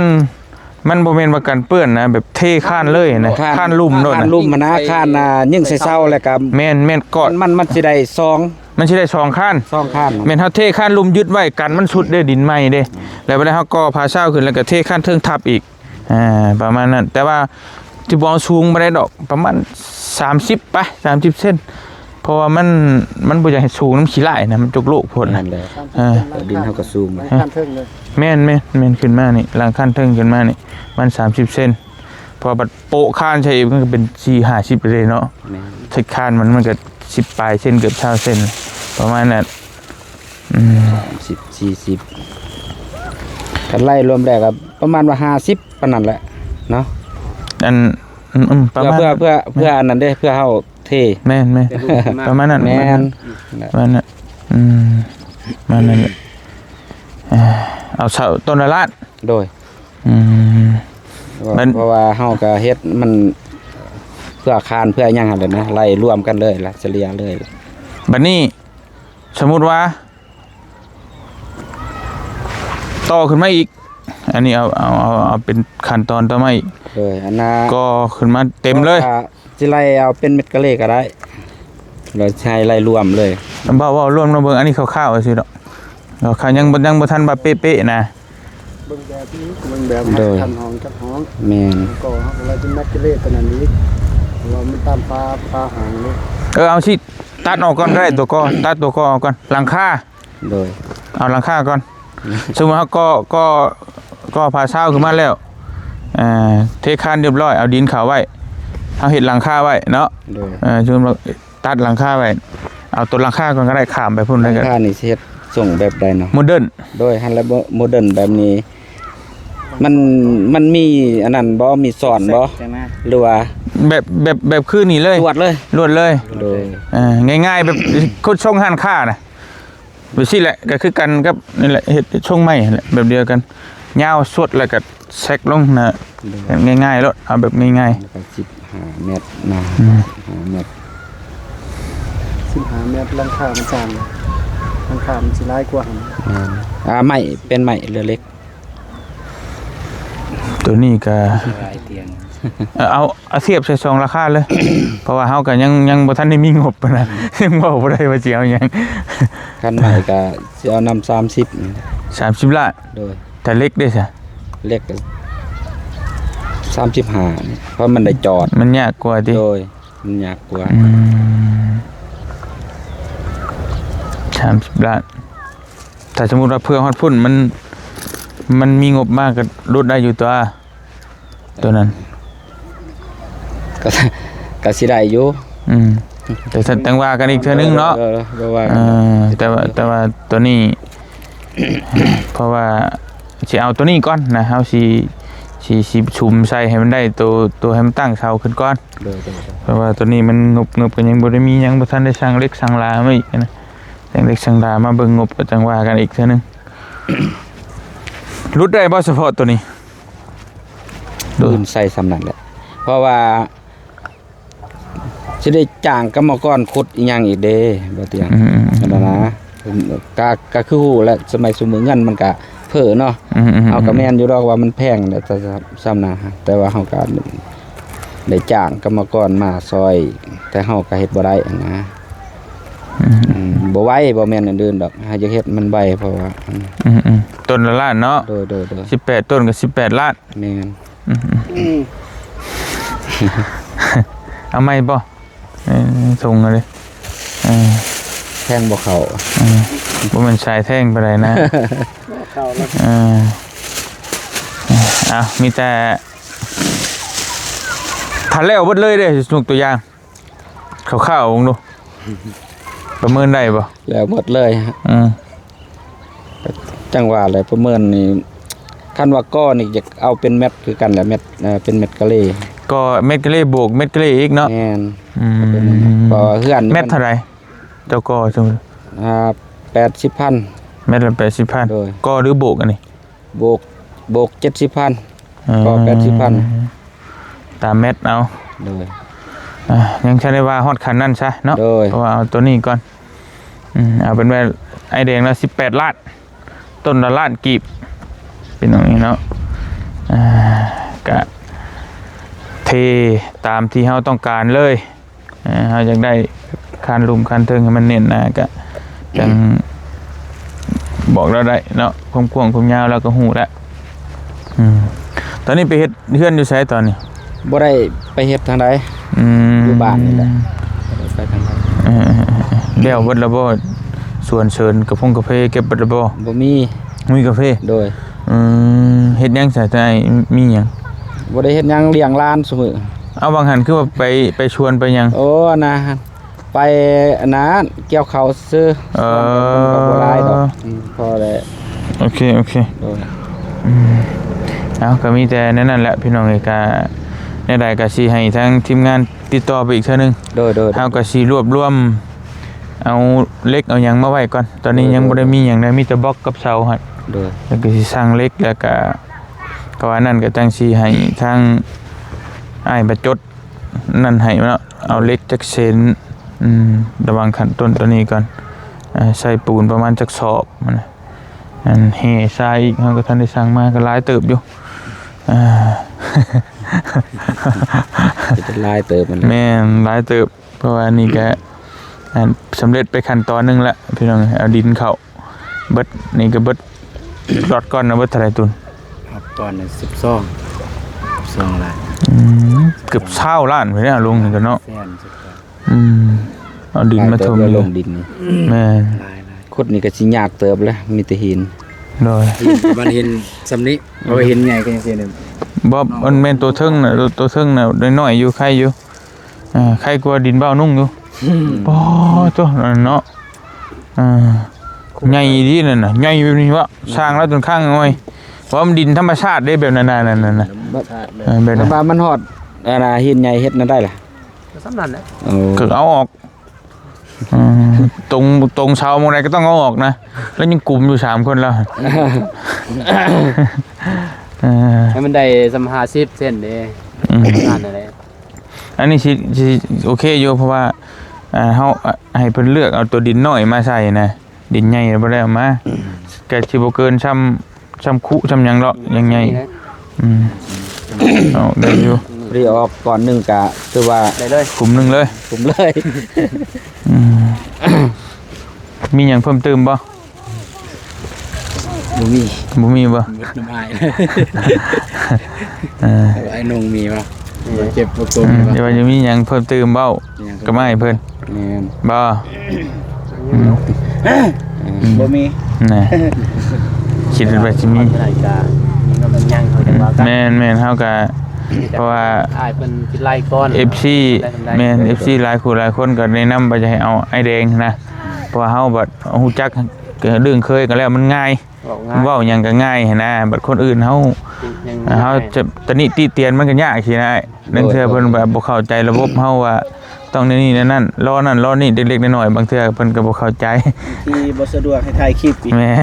ມັນບໍ່ແມ່ນວ່າກັນເປື້ອນນະ ແບບເທຄານເລີຍນະ ຄານ ຄານລຸ່ມໂລດນະ ຄານລຸ່ມນະ ຄານ ອ່າ ຍິງໃສ່ເສົາ ແລ້ວກໍ ແມ່ນ ແມ່ນ ກອດ ມັນ ມັນ ມັນຊິໄດ້ສອງ ມັນຊິໄດ້ສອງຄານ ສອງຄານ ແມ່ນເຮົາເທຄານລຸ່ມຍຶດໄວ້ ກັນມັນຊຸດເດ້ ດິນໃໝ່ເດ້ ແລ້ວບັດນີ້ເຮົາກໍ່ຝາເສົາຂຶ້ນ ແລ້ວກໍເທຄານເທິງທັບອີກ ອ່າ ປະມານນັ້ນ ແຕ່ວ່າຊິບໍ່ເອົາສູງປານໃດດອກ ປະມານສາມສິບໄປ ສາມສິບເຊັນ ເພາະວ່າມັນ ມັນບໍ່ຢາກໃຫ້ສູງນຳຂີ້ຫຼ້າຍນະ ມັນຈົກໂລກໂພດນະ ແມ່ນແຫຼະ ເອີ ດິນເຮົາກໍສູງ ຫຼັງຄານເທິງເລີຍ ແມ່ນໆ ແມ່ນ ຂຶ້ນມານີ້ ຫຼັງຄານເທິງຂຶ້ນມານີ້ ມັນສາມສິບເຊັນ ເພາະວ່າບັດໂປະຄານໃສ່ອີກ ມັນກໍເປັນສີ່ຫ້າສິບເລີຍເນາະ ແມ່ນ ເທັດຄານມັນ ມັນກໍສິບປາຍເຊັນ ເກືອບຊາວເຊັນ ປະມານນັ້ນ ອືມ ສາມສິບ ສີ່ສິບ ຄັນໄລ່ລວມແລ້ວກໍປະມານວ່າຫ້າສິບປານນັ້ນແຫຼະເນາະ ອັນ ອືມໆ ປະມານ ເພື່ອ ເພື່ອ ເພື່ອອັນນັ້ນເດ້ ເພື່ອເຮົາເທ ແມ່ນໆ ເປັນຮູບຂຶ້ນມາ ປະມານນັ້ນ ແມ່ນ ປະມານນັ້ນ ອືມ ປະມານນັ້ນແຫຼະ ເອົາເສົາຕົ້ນລະລ້ານ ໂດຍ ອືມ ເພາະວ່າ ມັນ ເພາະວ່າເຮົາກໍເຮັດມັນເພື່ອຄານເພື່ອຫຍັງຫັ້ນແຫຼະນະ ໄລ່ລວມກັນເລີຍລະ ສະເລ່ຍເລີຍລະ ບັດນີ້ ສົມມຸດວ່າ ຕໍ່ຂຶ້ນມາອີກ ອັນນີ້ເອົາ ເອົາ ເອົາ ເອົາເປັນຂັ້ນຕອນຕໍ່ມາອີກ ໂດຍ ອັນນ່າ ກໍຂຶ້ນມາເຕັມເລີຍ ກໍຊິໄລ່ເອົາເປັນເມັດກະເລກໍໄດ້ ແລ້ວໃຊ້ໄລ່ລວມເລີຍ ເວົ້າ ເວົ້າລວມເນາະ ເບິ່ງ ອັນນີ້ຄ່າວໆ ຊື່ດອກ ເຮົາຍັງບໍ່ ຍັງບໍ່ທັນວ່າເປະໆ ນະ ເບິ່ງແບບນີ້ ເບິ່ງແບບ ໂດຍ ຂັ້ນຫ້ອງຈັກຫ້ອງ ແມ່ນ ກໍເຮົາກໍໄລ່ເປັນເມັດກະເລຕົວນັ້ນອີກ ເພາະວ່າມັນຕາມຝາ ຝາຫ້ອງເດ້ ເອີ ເອົາຊິ ຕັດອອກກ່ອນກໍໄດ້ ຕົວກໍ ຕັດຕົວກໍອອກກ່ອນ ຫຼັງຄາ ໂດຍ ເອົາຫຼັງຄາກ່ອນ ສົມມຸດເຮົາກໍ ກໍ ກໍຝາເສົາຂຶ້ນມາແລ້ວ ເອີ ເທຄານຮຽບຮ້ອຍ ເອົາດິນເຂົ້າໄວ້ ເຮົາເຮັດຫຼັງຄາໄວ້ເນາະ ໂດຍ ເອີ ສົມມຸດວ່າຕັດຫຼັງຄາໄວ້ ເອົາຕົວຫຼັງຄາກ່ອນກໍໄດ້ ຂ້າມໄປພຸ້ນເລີຍກໍ ຫຼັງຄານີ້ຊິເຮັດຊົງແບບໃດເນາະ ໂມເດີນ ໂດຍ ຫັ້ນແຫຼະ ໂມ ໂມເດີນແບບນີ້ ມັນ ມັນມີອັນນັ້ນບໍ່ ມີຊ້ອນບໍ່ ຫຼືວ່າ ແບບ ແບບ ແບບຄືນີ້ເລີຍ ລວດເລີຍ ລວດເລີຍ ໂດຍ ເອີ ງ່າຍໆ ແບບຄົນຊົງຮ້ານຄ້ານະ ແບບຊີ້ແຫຼະ ກໍຄືກັນກັບນີ້ແຫຼະ ເຮັດຊົງໄມ້ຫັ້ນແຫຼະ ແບບດຽວກັນ ຍາວສຸດແລ້ວກໍແຊກລົງນະ ໂດຍ ງ່າຍໆໂລດ ເອົາແບບງ່າຍໆ ແລ້ວກໍສິບຫ້າແມັດນະ ອືມ ສິບຫ້າແມັດ ສິບຫ້າແມັດ ຫຼັງຄາມັນສ້າງ ຫຼັງຄາມັນຊິຫຼາຍກວ່າຫັ້ນ ແມ່ນ ອ່າ ໄມ້ ເປັນໄມ້ ຫຼື ເຫຼັກ ເ ຕົວນີ້ກໍ ຫຼາຍຕຽງ ເອີ ເອົາ ເອົາທຽບໃສ່ສອງລາຄາເລີຍ ເພາະວ່າເຮົາກໍຍັງ ຍັງບໍ່ທັນໄດ້ມີງົບນະ ຍັງເວົ້າບໍ່ໄດ້ວ່າຊິເອົາຫຍັງ. ຄັນໄມ້ກໍຊິເອົານຳສາມສິບ ສາມສິບລ້ານ. ໂດຍ. ແຕ່ເຫຼັກເດ້ຊະ? ເຫຼັກກໍສາມສິບຫ້າ ເພາະມັນໄດ້ຈອດ. ມັນຍາກກວ່າຕິ? ໂດຍ. ມັນຍາກກວ່າ. ອືມ ສາມສິບລ້ານ. ຖ້າສົມມຸດວ່າເພື່ອຮອດພຸ້ນ ມັນ ມັນມີງົບມາກໍຫຼຸດໄດ້ຢູ່ຕົວະ ຕົວນັ້ນ ກໍ ກໍຊິໄດ້ຢູ່. ອືມ ແຕ່ຊັ້ນຈັ່ງວ່າກັນອີກເທື່ອໜຶ່ງເນາະ. ເອີ ເອີ ບໍ່ວ່າກັນ. ເອີ ແຕ່ວ່າ ແຕ່ວ່າຕົວນີ້ ເພາະວ່າຊິເອົາຕົວນີ້ກ່ອນນະ ເຮົາຊິ ຊິ ຊິສຸມໃສ່ໃຫ້ມັນໄດ້ໂຕ ໂຕໃຫ້ມັນຕັ້ງເສົາຂຶ້ນກ່ອນ. ໂດຍ ໂດຍ ໂດຍ. ເພາະວ່າຕົວນີ້ມັນງົບ ງົບກໍຍັງບໍ່ໄດ້ມີຫຍັງ ບໍ່ທັນໄດ້ສັ່ງເຫຼັກສັ່ງຫຼາມາອີກນະ ສັ່ງເຫຼັກສັ່ງຫຼາມາເບິ່ງງົບ ກໍຈັ່ງວ່າກັນອີກເທື່ອໜຶ່ງ. ຫຼຸດໄດ້ບໍ່ສະເພາະຕົວນີ້? ໂດຍ. ອື່ນໃສ່ສ່ຳນັ້ນແຫຼະ ເພາະວ່າ ຊິໄດ້ຈ້າງກຳມະກອນຂຸດອີ່ຫຍັງອີກເດ້ ບໍ່ຕຽງ. ອືມໆໆ ນັ້ນນະ ກະ ກະຄືຮູ້ແຫຼະ ສະໄໝຊຸມື້ເງິນມັນກະເຟີ້ເນາະ. ອືມໆໆ ເຮົາກະແມ່ນຢູ່ດອກວ່າມັນແພງແຫຼະ ແຕ່ ສ່ຳນັ້ນ ແຕ່ວ່າເຮົາກະໄດ້ຈ້າງກຳມະກອນມາຊ່ອຍ ແຕ່ເຮົາກະເຮັດບໍ່ໄດ້ຫັ້ນນະ. ອືມ ອືມ ບໍ່ໄວ ບໍ່ແມ່ນອັນອື່ນດອກ ເຮົາຢາກເຮັດມັນໄວ ເພາະວ່າ ອືມ ອືມ ອືມ ຕົ້ນລະລ້ານເນາະ. ໂດຍ ໂດຍ ໂດຍ. ສິບແປດຕົ້ນກໍສິບແປດລ້ານ. ແມ່ນ. ອືມ ອືມ ອືມ ເອົາໃໝ່ບໍ່? ເອີ ສົ່ງເອົາເດ້. ເອີ ແທງບໍ່ເຂົ້າ. ເອີ ບໍ່ແມ່ນສາຍແທງປານໃດນະ. ບໍ່ເຂົ້າແລ້ວ. ເອີ ເອົາ ມີແຕ່ ຖ້າແລ້ວເບິດເລີຍເດ້ ຍົກຕົວຢ່າງ ຄ່າວໆ ເບິ່ງດູ ປະເມີນໄດ້ບໍ່? ແລ້ວໝົດເລີຍ. ອືມ ຈັ່ງວ່າແຫຼະ ປະເມີນນີ້ ຄັນວ່າກໍນີ້ຢາກເອົາເປັນແມັດຄືກັນແຫຼະ ແມັດ ເອີ ເປັນແມັດກະເລ. ກໍແມັດກະເລບວກແມັດກະເລອີກເນາະ. ແມ່ນ. ອືມ ເພາະວ່າເຮືອນນີ້ ແມັດເທົ່າໃດ ເຈົ້າກໍ? ອ່າ ແປດສິບພັນ. ແມັດລະແປດສິບພັນ. ໂດຍ. ກໍຫຼືບວກອັນນີ້? ບວກ ບວກເຈັດສິບພັນ. ເອີ ກໍແປດສິບພັນ ຕາມແມັດເອົາ. ໂດຍ. ອ່າ ຍັງບໍ່ທັນໄດ້ວ່າຮອດຂັ້ນນັ້ນຊະເນາະ. ໂດຍ. ເພາະວ່າເອົາຕົວນີ້ກ່ອນ. ອືມ ເອົາເປັນວ່າອ້າຍແດງລະສິບແປດລ້ານ ຕົ້ນລະລ້ານກີບ ເປັນຢ່າງນີ້ເນາະ. ອ່າ ກະເທຕາມທີ່ເຮົາຕ້ອງການເລີຍ. ເອີ ເຮົາຢາກໄດ້ຄານລຸ່ມຄານເທິງໃຫ້ມັນແໜ້ນໜາ ກະຈັ່ງບອກລາວໄດ້ເນາະ ຄວາມກວ້າງຄວາມຍາວລາວກໍຮູ້ແລ້ວ. ອືມ ຕອນນີ້ໄປເຮັດເຮືອນຢູ່ໃສຕອນນີ້? ບໍ່ໄດ້ໄປເຮັດທາງໃດ. ອືມ ຢູ່ບ້ານນີ້ແຫຼະ ບໍ່ໄດ້ໄປທາງໃດ. ເອີ ແລ້ວເບິດແລ້ວບໍ່? ສວນເສີນ ກາຟົງກາເຟ ເກັບເບິດແລ້ວບໍ່? ບໍ່ມີ. ມີກາເຟ? ໂດຍ. ອືມ ເຮັດຫຍັງຊະ ອ້າຍມີຫຍັງ? ບໍ່ໄດ້ເຮັດຫຍັງ ລ້ຽງຫຼານຊຸມື້. ເອົາ ວ່າງຫັ້ນຄືວ່າໄປ ໄປສວນໄປຫຍັງ? ໂອ້ ອັນນະ ໄປອັນນັ້ນ ກ່ຽວເຂົ້າຊື່. ເອີ ສວນມັນກໍບໍ່ຫຼາຍດອກ. ອືມ ພໍແລ້ວ. ໂອເຄ ໂອເຄ. ໂດຍ. ອືມ ເອົາ ກໍມີແຕ່ແນວນັ້ນແຫຼະ ພີ່ນ້ອງເອີຍ. ກະແນວໃດກໍຊິໃຫ້ທາງທີມງານຕິດຕໍ່ໄປອີກເທື່ອໜຶ່ງ. ໂດຍ ໂດຍ. ເຮົາກໍຊິລວບລວມ ເອົາເຫຼັກເອົາຫຍັງມາໄວ້ກ່ອນ. ຕອນນີ້ ໂດຍ ຍັງບໍ່ໄດ້ມີຫຍັງໃດ ມີແຕ່ບລັອກກັບເສົາຫັ້ນ. ໂດຍ. ແລ້ວກໍຊິສັ່ງເຫຼັກ ແລ້ວກໍ ກໍວ່ານັ້ນ ກໍຈັ່ງຊິໃຫ້ທາງອ້າຍມາຈົດນັ້ນໃຫ້ເນາະ. ເອົາເຫຼັກຈັກເຊັນ ອືມ ລະຫວ່າງຂັ້ນຕົ້ນຕົວນີ້ກ່ອນ. ເອີ ໃສ່ປູນປະມານຈັກສອບ ອັນແຮ່ຊາຍອີກ ເຮົາກໍທັນໄດ້ສັ່ງມາ ກໍຫຼາຍເຕີບຢູ່. ເອີ ກໍຫຼາຍເຕີບ. ແມ່ນ ຫຼາຍເຕີບ. ເພາະວ່ານີ້ກໍ ອັນ ສຳເລັດໄປຂັ້ນຕອນໜຶ່ງລະ ພີ່ນ້ອງ. ເອົາດິນເຂົ້າເບິດ ນີ້ກໍເບິດ ລອດກ່ອນນະ ເບິດເທົ່າໃດຕຸນ? ລອດກ່ອນສິບສອງ ສິບສອງລ້ານ. ອືມ ເກືອບຊາວລ້ານພຸ້ນແຫຼະ ລົງນີ້ກໍເນາະ. ແສນສິບສອງ. ອືມ ເອົາດິນມາຖົມ ລົງດິນນີ້. ແມ່ນ. ຫຼາຍໆ ຂຸດນີ້ກໍຊິຍາກເຕີບແຫຼະ ມີແຕ່ຫີນ. ໂດຍ. ຫີນ ມັນຫີນສ່ຳນີ້ ເພາະວ່າຫີນໃຫຍ່ກໍຈັ່ງຊີ້ນີ້. ບໍ່ ມັນແມ່ນຕົວເທິງນະ ຕົວເທິງນະ ນ້ອຍໆຢູ່ ໄຄຢູ່. ອ່າ ໄຄກວ່າດິນເບົານຸ່ງຢູ່. ອືມ ປາໂທ້ ນັ້ນເນາະ. ອ່າ ໃຫຍ່ດີນັ້ນນະ ໃຫຍ່ແບບນີ້ວະ ສ້າງແລ້ວຈົນຄ້າງງອຍ. ເພາະວ່າມັນດິນທຳມະຊາດເດ້ ແບບນັ້ນນະ ນັ້ນນະ. ເອີ ແບບນັ້ນ. ວ່າມັນຮອດ ອັນນ່າ ຫີນໃຫຍ່ເຮັດແນວໃດລະ? ກໍສ່ຳນັ້ນແຫຼະ. ໂອ້ ກໍເອົາອອກ. ອືມ ຕົງ ຕົງເສົາໝ່ອງໃດກໍຕ້ອງເອົາອອກນະ ແລ້ວຍັງກຸມຢູ່ສາມຄົນແລ້ວ. ເອີ ໃຫ້ມັນໄດ້ສ່ຳຫ້າສິບເຊັນເດ້. ອືມ ປະມານນັ້ນແຫຼະ. ອັນນີ້ຊິ ຊິໂອເຄຢູ່ ເພາະວ່າ ເອີ ເຮົາ ເອີ ໃຫ້ເພິ່ນເລືອກເອົາຕົວດິນນ້ອຍມາໃສ່ນະ ດິນໃຫຍ່ບໍ່ໄດ້ເອົາມາ. ອືມ ກໍຊິບໍ່ເກີນຊ່ຳ ຊ່ຳຄຸ ຊ່ຳຫຍັງດອກ ຍັງໃຫຍ່. ອືມ ອືມ ອອກໄດ້ຢູ່ ພໍດີອອກກ້ອນໜຶ່ງກະຖືວ່າໄດ້ເລີຍ ຂຸມໜຶ່ງເລີຍ ຂຸມເລີຍ. ອືມ ມີຫຍັງເພີ່ມເຕີມບໍ່? ບໍ່ມີ ບໍ່ມີບໍ່? ໝົດນ້ຳອ້າຍ ເອີ ອ້າຍນົງມີບໍ່? ເຈັບບໍ່ກົວ ອືມ ມີບໍ່? ແຕ່ວ່າຍັງມີຫຍັງເພີ່ມເຕີມເວົ້າກັບອ້າຍເພິ່ນ ແມ່ນບໍ່? ອືມ ບໍ່ມີ ນະ ຄິດວ່າຊິມີ ແມ່ນໆ ເຮົາກະ ເພາະວ່າອ້າຍເພິ່ນຊິໄລ່ກ່ອນ ເອັຟຊີ ແມ່ນ ເອັຟຊີ ຫຼາຍຄູ່ຫຼາຍຄົນກໍແນະນຳວ່າຈະໃຫ້ເອົາອ້າຍແດງນະ ເພາະວ່າເຮົາບັດຮູ້ຈັກ ເລື່ອງເຄີຍກັນແລ້ວມັນງ່າຍ ເວົ້າຫຍັງກໍງ່າຍຫັ້ນນະ ບັດຄົນອື່ນເຮົາ ເຮົາຈະຕຳໜິຕິຕຽນມັນກໍຍາກຊີ້ນະ ລາງເທື່ອເພິ່ນແບບບໍ່ເຂົ້າໃຈລະບົບເຮົາວ່າຕ້ອງແນວນີ້ແນວນັ້ນ ລໍນັ້ນລໍນີ້ ເລັກໆນ້ອຍໆ ບາງເທື່ອເພິ່ນກໍບໍ່ເຂົ້າໃຈ ທີ່ບໍ່ສະດວກໃຫ້ຖ່າຍຄລິບອີກ ແມ່ນ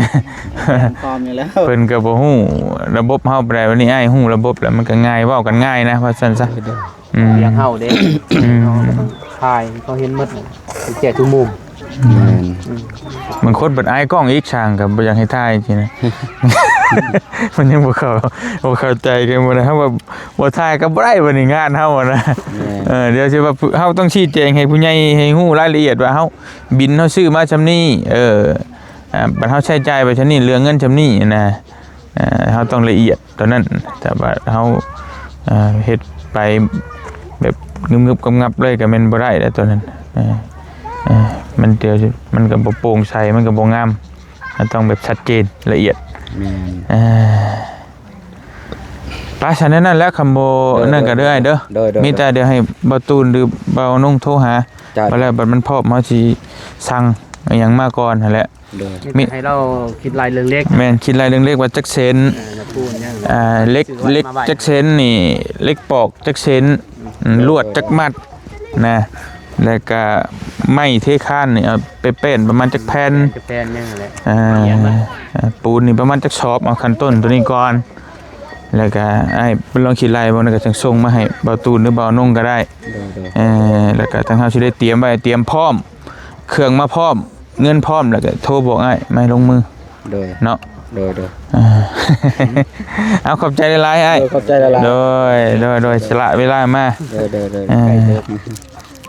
ແມ່ນພ້ອມຢູ່ແລ້ວ ເພິ່ນກໍບໍ່ຮູ້ລະບົບເຮົາປານໃດ ບັດນີ້ອ້າຍຮູ້ລະບົບແລ້ວມັນກໍງ່າຍ ເວົ້າກັນງ່າຍນະ ວ່າຊັ້ນຊະ. ອືມ ວຽກເຮົາເດ້ ອືມ ເຮົາກໍຕ້ອງຖ່າຍໃຫ້ເຂົາເຫັນໝົດ ແຈກທຸກມຸມ ແມ່ນ ອືມ ບາງຄົນເພິ່ນອາຍກ້ອງອີກ ຊ່າງກໍບໍ່ຢາກໃຫ້ຖ່າຍຊີ້ນະ ມັນຍັງບໍ່ເຂົ້າ ບໍ່ເຂົ້າໃຈກັນ ບໍ່ໄດ້ ເຮົາວ່າບໍ່ຖ່າຍກໍບໍ່ໄດ້ ບັດນີ້ງານເຮົານະ ແມ່ນ ເອີ ດຽວຊິວ່າເຮົາຕ້ອງຊີ້ແຈງໃຫ້ຜູ້ໃຫຍ່ໃຫ້ຮູ້ລາຍລະອຽດວ່າເຮົາ ບິນເຮົາຊື້ມາຊ່ຳນີ້ ເອີ ອ່າ ບັດເຮົາໃຊ້ຈ່າຍໄປຊ່ຳນີ້ ເຫຼືອເງິນຊ່ຳນີ້ນະ ເອີ ເຮົາຕ້ອງລະອຽດ ຕອນນັ້ນ ແຕ່ວ່າເຮົາ ເອີ ເຮັດໄປແບບງຶບໆ ງັບໆ ເລີຍກໍແມ່ນບໍ່ໄດ້ແລ້ວຕອນນັ້ນ ເອີ ເອີ ມັນ ດຽວມັນກໍບໍ່ໂປ່ງໃສ ມັນກໍບໍ່ງາມ ມັນຕ້ອງແບບຊັດເຈນລະອຽດ ແມ່ນ ເອີ ໄປ ຊັ້ນນັ້ນແຫຼະ ຄັນບໍ່ ໂດຍ ນັ້ນກໍເດີ ໂດຍ ເດີ ໂດຍ ໂດຍ ມີແຕ່ດຽວໃຫ້ບ່າວຕູນ ຫຼື ບ່າວນົງໂທຫາ ເຈົ້າ ແລ້ວບັດມັນພ້ອມ ເຮົາຊິສັ່ງອີ່ຫຍັງມາກ່ອນຫັ້ນແຫຼະ ໂດຍ ມີແຕ່ໃຫ້ລາວຄິດລາຍເລື່ອງເຫຼັກ ແມ່ນ ຄິດລາຍເລື່ອງເຫຼັກວ່າຈັກເຊັນ ເອີ ລະປູນຫຍັງ ອ່າ ເຫຼັກ ເຫຼັກຈັກເຊັນນີ້ ເຫຼັກປອກຈັກເຊັນ ອືມ ລວດຈັກມັດນະ ແລ້ວກະໄມ້ເທຄານນີ້ ເອົາໄປແປ້ນປະມານຈັກແຜ່ນ ຈັກແຜ່ນຫຍັງຫັ້ນແຫຼະ ອ່າ ອ່າ ປູນນີ້ປະມານຈັກສອບ ເອົາຂັ້ນຕົ້ນໂຕນີ້ກ່ອນ ແລ້ວກະອ້າຍເພິ່ນລອງຄິດໄລ່ເບິ່ງ ແລ້ວກະຈັ່ງສົ່ງມາໃຫ້ບ່າວຕູນ ຫຼື ບ່າວນົງກໍໄດ້ ໂດຍ ໂດຍ ເອີ ແລ້ວກະທາງເຮົາຊິໄດ້ຕຽມໄວ້ ຕຽມພ້ອມ ເຄື່ອງມາພ້ອມ ເງິນພ້ອມ ແລ້ວກໍໂທບອກອ້າຍ ມາລົງມື ໂດຍ ເນາະ ໂດຍ ໂດຍ ເອົາ ຂອບໃຈຫຼາຍໆ ອ້າຍ ໂດຍ ຂອບໃຈຫຼາຍໆ ໂດຍ ໂດຍ ໂດຍ ສະຫຼະເວລາມາ ໂດຍ ໂດຍ ໂດຍ ເອີ ໄກເຕີບ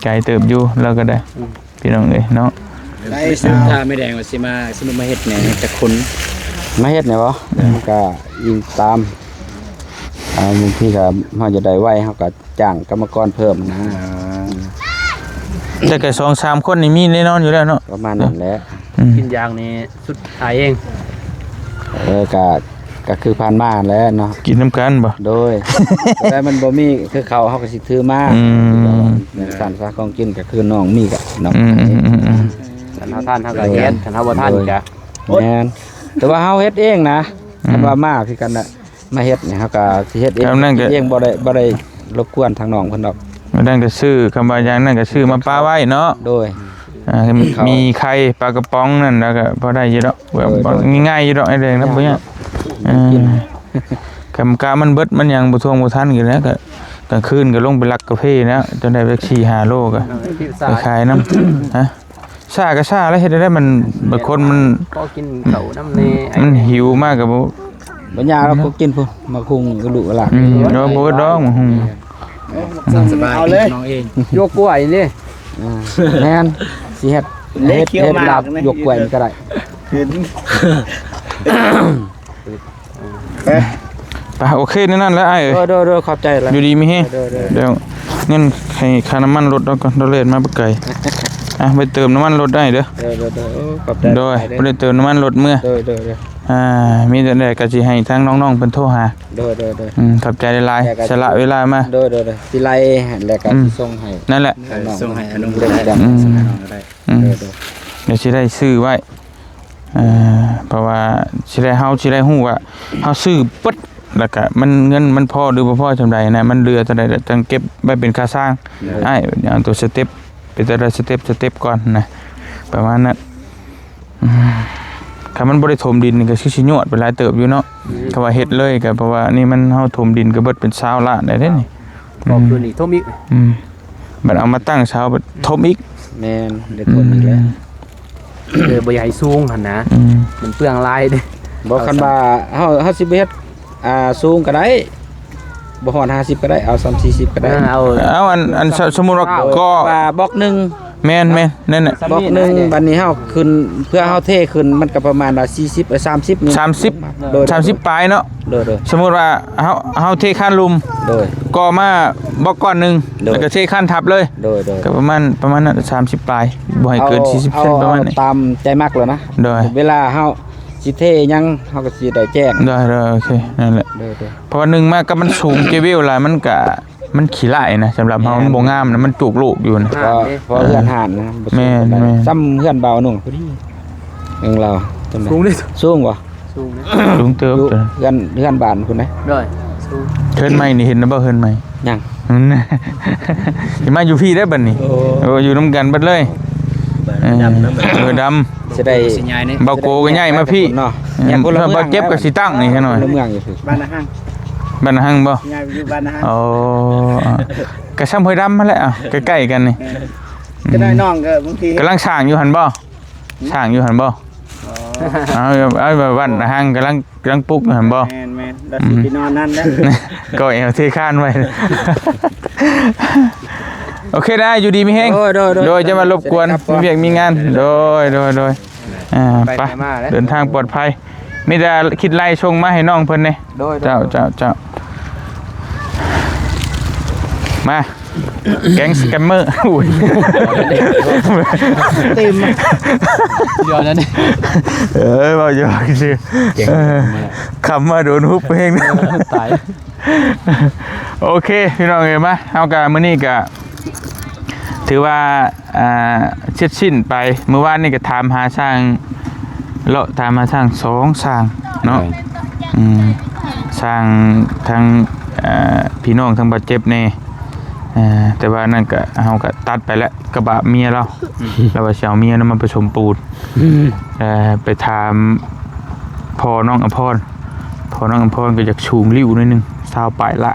ໄກເຕີບຢູ່ ລາວກໍໄດ້ ອືມ ພີ່ນ້ອງເອີຍເນາະ ໄດ້ ຖ້າແມ່ແດງວ່າຊິມາ ສົມມຸດມາເຮັດແດ່ ຈັກຄົນ ມາເຮັດແດ່ບໍ່? ອືມ ມັນກໍອີງຕາມ ອ່າ ບາງທີກໍເຮົາຈະໄດ້ໄວ ເຮົາກໍ ຈ້າງກຳມະກອນເພີ່ມນະ ອ່າ ແຕ່ກໍສອງສາມຄົນນີ້ມີແນ່ນອນຢູ່ແລ້ວເນາະ ປະມານນັ້ນແຫຼະ ອືມ ກິນຢາງນີ້ສຸດອາຍເອງ ເອີ ກະ ກະຄືຜ່ານມາແຫຼະເນາະ ກິນນຳກັນບໍ່? ໂດຍ ແຕ່ມັນບໍ່ມີຄືເຂົາ ເຮົາກໍຊິຖືມາ ອືມ ແມ່ນຊັ້ນຊະ ຂອງກິນກໍຄືນ້ອງມີກະນ້ອງ ອືມ ຄັນເຮົາທັນເຮົາກໍເຮັດ ໂດຍ ຄັນເຮົາບໍ່ທັນ ໂດຍ ກະ ແມ່ນ ແຕ່ວ່າເຮົາເຮັດເອງນະ ອືມ ຄັນວ່າມາຄືກັນນະ ມາເຮັດນີ້ເຮົາກໍຊິເຮັດເອງ ອັນນັ້ນກໍ ເຮັດເອງ ບໍ່ໄດ້ ບໍ່ໄດ້ລົບກວນທາງນ້ອງເພິ່ນດອກ ອັນນັ້ນກໍຊື້ ຄຳວ່າຢ່າງນັ້ນກໍຊື້ມາປະໄວ້ເນາະ ໂດຍ ອ່າ ມີໄຂ່ ປາກະປ໋ອງນັ້ນ ແລ້ວກໍພໍໄດ້ຢູ່ດອກ ແບບ ໂດຍ ງ່າຍໆຢູ່ດອກ ໄອ້ແດງນະ ບໍ່ຍາກ ເອີ ກະ ກະມັນເບິດ ມັນຫຍັງບໍ່ທ່ວງບໍ່ທັນຢູ່ແລ້ວ ກໍກາງຄືນກໍລົງໄປລັກກາເຟນະ ຈົນໄດ້ຈັກສີ່ຫ້າໂລ ກໍໄປຂາຍນຳ ຮະ ຊ້າກໍຊ້າແລ້ວ ເຮັດແນວໃດ ມັນ ບາງຄົນມັນ ພໍກິນເຂົ້ານຳແດ່ ມັນຫິວມາກໍບໍ່ ບໍ່ຍາກດອກ ພວກກິນພຸ້ນ ໝາກຫຸ່ງກະດຸກະລາ ອືມ ບໍ່ເບິດດອກ ໝາກຫຸ່ງ ຕາມສະບາຍ ເອົາເລີຍ ນ້ອງເອງ ຢວກກ້ວຍນີ້ ອ່າ ແມ່ນ ຊິເຮັດ ເຮັດ ເຮັດລາບຢວກກ້ວຍນີ້ກໍໄດ້ ໄປ ໂອເຄ ແນວນັ້ນແຫຼະອ້າຍເອີຍ ໂດຍ ໂດຍ ໂດຍ ຂອບໃຈຫຼາຍ ຢູ່ດີມີແຮງ ໂດຍ ໂດຍ ດຽວເງິນໃຫ້ຄ່ານ້ຳມັນລົດເຮົາກ່ອນ ໂດເລດມາບໍ່ໄກ ອ່ະ ໄປເຕີມນ້ຳມັນລົດອ້າຍເດີ ໂດຍ ໂດຍ ໂດຍ ໂອ້ ຂອບໃຈ ໂດຍ ຫຼາຍເດີ ໄປເຕີມນ້ຳມັນລົດເມືອ ໂດຍ ໂດຍ ໂດຍ ອ່າ ມີແນວໃດກໍຊິໃຫ້ທາງນ້ອງໆເພິ່ນໂທຫາ ໂດຍ ໂດຍ ໂດຍ ອືມ ຂອບໃຈຫຼາຍໆ ແລ້ວກໍສະຫຼະເວລາມາ ໂດຍ ໂດຍ ໂດຍ ຊິໄລ່ ແລ້ວກໍ ອືມ ຊິສົ່ງໃຫ້ ນັ້ນແຫຼະ ເອີ ສົ່ງໃຫ້ອານຸ ອືມ ກໍໄດ້ ອືມ ໂດຍ ໂດຍ ດຽວຊິໄດ້ຊື້ໄວ້ ເອີ ເພາະວ່າຊິໄດ້ ເຮົາຊິໄດ້ຮູ້ວ່າເຮົາຊື້ປຶດ ແລ້ວກະມັນ ເງິນມັນພໍຫຼືບໍ່ພໍສ່ຳໃດນະ ມັນເຫຼືອເທົ່າໃດ ຈັ່ງເກັບໄວ້ເປັນຄ່າສ້າງ ໂດຍ ອ້າຍເອົາຕົວສະເຕັບ ເປັນແຕ່ລະສະເຕັບ ສະເຕັບກ່ອນນະ ປະມານນັ້ນ ອືມ ຄັນມັນບໍ່ໄດ້ຖົມດິນນີ້ກໍຄືຊິຍອດໄປຫຼາຍເຕີບຢູ່ເນາະ ອືມ ຄັນວ່າເຮັດເລີຍກໍ ເພາະວ່ານີ້ມັນ ເຮົາຖົມດິນກໍເບິດເປັນຊາວລ້ານໄດ້ເດ້ນີ້ ກໍຄືນີ້ຖົມອີກ ອືມ ບັດເອົາມາຕັ້ງເສົາ ບັດຖົມອີກ ແມ່ນ ໄດ້ຖົມອີກແລ້ວ ອືມ ຄືບໍ່ຢາກໃຫ້ສູງຫັ້ນນະ ອືມ ມັນເປືອງຫຼາຍເດ້ ບໍ່ ຄັນວ່າເຮົາ ເຮົາຊິບໍ່ເຮັດ ອ່າ ສູງກໍໄດ້ ບໍ່ຮອດຫ້າສິບກໍໄດ້ ເອົາສ່ຳສີ່ສິບກໍໄດ້ ເອີ ເອົາ ເອົາ ອັນ ອັນ ສົມມຸດວ່າກໍ ວ່າບລັອກໜຶ່ງ ແມ່ນໆ ນັ້ນແຫຼະ ບລັອກໜຶ່ງ ບັດນີ້ເຮົາຂຶ້ນ ເພື່ອເຮົາເທຂຶ້ນ ມັນກໍປະມານວ່າສີ່ສິບ ເອີ ສາມສິບ ສາມສິບ ໂດຍ ສາມສິບປາຍເນາະ ໂດຍໆ ສົມມຸດວ່າເຮົາ ເຮົາເທຄານລຸ່ມ ໂດຍ ກໍມາບລັອກກ້ອນໜຶ່ງ ໂດຍ ແລ້ວກໍເທຄານທັບເລີຍ ໂດຍໆ ກໍປະມານ ປະມານນັ້ນ ສາມສິບປາຍ ບໍ່ໃຫ້ເກີນ ເອົາ ສີ່ສິບເຊັນ ເອົາ ປະມານນີ້ ຕາມໃຈມັກແລ້ວນະ ໂດຍ ເວລາເຮົາ ຊິເທຫຍັງເຮົາກໍຊິໄດ້ແຈ້ງ ໄດ້ໆ ໂອເຄ ນັ້ນແຫຼະ ໂດຍໆ ເພາະວ່າໜຶ່ງມາກັບມັນສູງ ເກເວວຫຼາຍ ມັນກະ ມັນຂີ້ຮ້າຍນະ ສຳລັບເຮົາ ແມ່ນ ມັນບໍ່ງາມນະ ມັນຈູກລູກຢູ່ນະ ເພາະ ເອີ ເພາະເຮືອນຮ້ານນະ ແມ່ນໆ ສ່ຳເຮືອນບ່າວໜຸ່ງພໍດີ ເຮືອນລາວ ສູງເດ້ ສູງບໍ່? ສູງເດ້ ສູງເຕີບ ເຮືອນ ເຮືອນບ້ານພຸ້ນເດ້ ໂດຍ ສູງ ເຮືອນໃໝ່ນີ້ເຫັນແລ້ວບໍ່? ເຮືອນໃໝ່ ຍັງ ຊິມາຢູ່ພີ້ໄດ້ບັດນີ້ ໂອ້ ເອີ ຢູ່ນຳກັນເບິດເລີຍ ເອີ ເບີດຳ ຊິໄດ້ ເບົາໂກກໍຍ້າຍມາພີ້ເນາະ ເອີ ເບົາເຈັບກໍຊິຕັ້ງນີ້ໃຫ້ໜ້ອຍ ຄົນລະເມືອງຢູ່ພີ້ ບ້ານນາຮັງ ບ້ານນາຮັງບໍ່? ຍ້າຍໄປຢູ່ບ້ານນາຮັງ ໂອ້ ກໍຊ່ຳຫ້ວຍດຳຫັ້ນແຫຼະ ໃກ້ໆ ກັນນີ້ ເອີ ກໍໄດ້ນ້ອງກໍບາງທີ ກຳລັງສ້າງຢູ່ຫັ້ນບໍ່? ສ້າງຢູ່ຫັ້ນບໍ່? ອໍ ເອົາ ເອົາ ບ້ານນາຮັງກຳລັງ ກຳລັງປຸກຫັ້ນບໍ່? ແມ່ນໆ ລະຊິໄປນອນນັ້ນແຫຼະ ກໍແອວເທຄານໄວ້ ໂອເຄ ໄດ້ ຢູ່ດີມີແຮງ ໂດຍໆໆ ໂດຍ ຈະມາລົບກວນ ມີວຽກມີງານ ໂດຍໆໆ ອ່າ ໄປ ໄປ ໄປມາແລ້ວ ເດີນທາງປອດໄພ ມີແຕ່ຄິດໄລ່ສົ່ງມາໃຫ້ນ້ອງເພິ່ນແດ່ ໂດຍໆ ເຈົ້າ ເຈົ້າ ເຈົ້າ ມາ ແກັງສະແກມເມີ ອຸ້ຍ ເຕັມ ຢອກນັ້ນ ເອີ ເວົ້າຢອກຊື່ ເອີ ຄຳມາໂດນຮຸບເອງ ຕາຍ ໂອເຄ ພີ່ນ້ອງເອີຍ ມາ ເຮົາກະມື້ນີ້ກະ ຖືວ່າ ອ່າ ເສັດສິ້ນໄປ ມື້ວານນີ້ກໍຖາມຫາຊ່າງ ເລາະຖາມຫາຊ່າງສອງຊ່າງເນາະ ໂດຍ ອືມ ຊ່າງທາງ ເອີ ພີ່ນ້ອງທາງບາດເຈັບແດ່ ເອີ ແຕ່ວ່ານັ້ນກໍ ເຮົາກໍຕັດໄປແລ້ວ ກະບາບເມຍລາວ ອືມ ລາວວ່າຊິເອົາເມຍນຳມາປະສົມປູນ ອືມ ເອີ ໄປຖາມພໍ່ນ້ອງອຳພອນ ພໍ່ນ້ອງອຳພອນກໍຢາກສູງລິ້ວໜ້ອຍໜຶ່ງ ຊາວປາຍລະ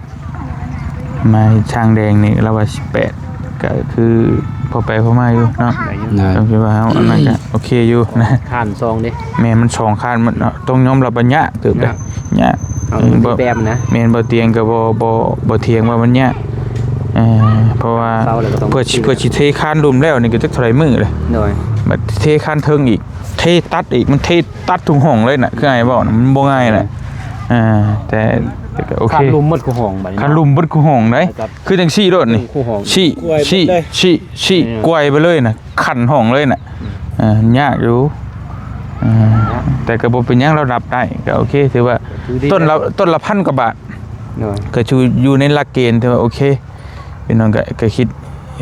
ມາເຮັດຊ່າງແດງນີ້ລາວວ່າສິບແປດ ກໍຄືພໍໄປພໍມາຢູ່ເນາະ ໄດ້ຢູ່ ໄດ້ ກໍຄືວ່າເຮົາອັນນັ້ນກໍໂອເຄຢູ່ນະ ຄານສອງເດ້ ແມ່ນ ມັນສອງຄານ ມັນ ເນາະ ຕ້ອງຍອມຮັບວ່າຍາກເຕີບເດ້ ຍາກ ຍາກ ເອົາ ເອີ ແບບນະ ແມ່ນ ບໍ່ຕຽງກໍບໍ່ ບໍ່ ບໍ່ຖຽງວ່າມັນຍາກ ເອີ ເພາະວ່າເຊົາແລ້ວກໍຕ້ອງ ເພື່ອຊິ ເພື່ອຊິເທຄານລຸ່ມແລ້ວນີ້ກໍຈັກເທົ່າໃດມື້ເລີຍ ໂດຍ ບັດເທຄານເທິງອີກ ເທຕັດອີກ ມັນເທຕັດທຸກຫ້ອງເລີຍນະ ຄືອ້າຍເວົ້ານະ ມັນບໍ່ງ່າຍນະ ເອີ ເອີ ແຕ່ ແຕ່ກໍໂອເຄ ຄານລຸ່ມໝົດຄູ່ຫ້ອງບັດນີ້ ຄານລຸ່ມເບິດຄູ່ຫ້ອງເດ້ ແລ້ວກໍ ຄືຈັ່ງຊີ້ໂລດນີ້ ຄູ່ຫ້ອງ ຊີ້ ຊີ້ ຊີ້ ເອີ ກວຍໄປເລີຍນະ ຂັ້ນຫ້ອງເລີຍນະ ອືມ ເອີ ຍາກຢູ່ ເອີ ຍາກ ແຕ່ກໍບໍ່ເປັນຫຍັງ ລາວຮັບໄດ້ ກໍໂອເຄ ຖືວ່າ ກໍຄືດີ ຕົ້ນລະ ແລ້ວ ຕົ້ນລະພັນກວ່າບາດ ໂດຍ ກໍຖືຢູ່ໃນຫຼັກເກນ ຖືວ່າໂອເຄ ພີ່ນ້ອງກໍ ກໍຄິດ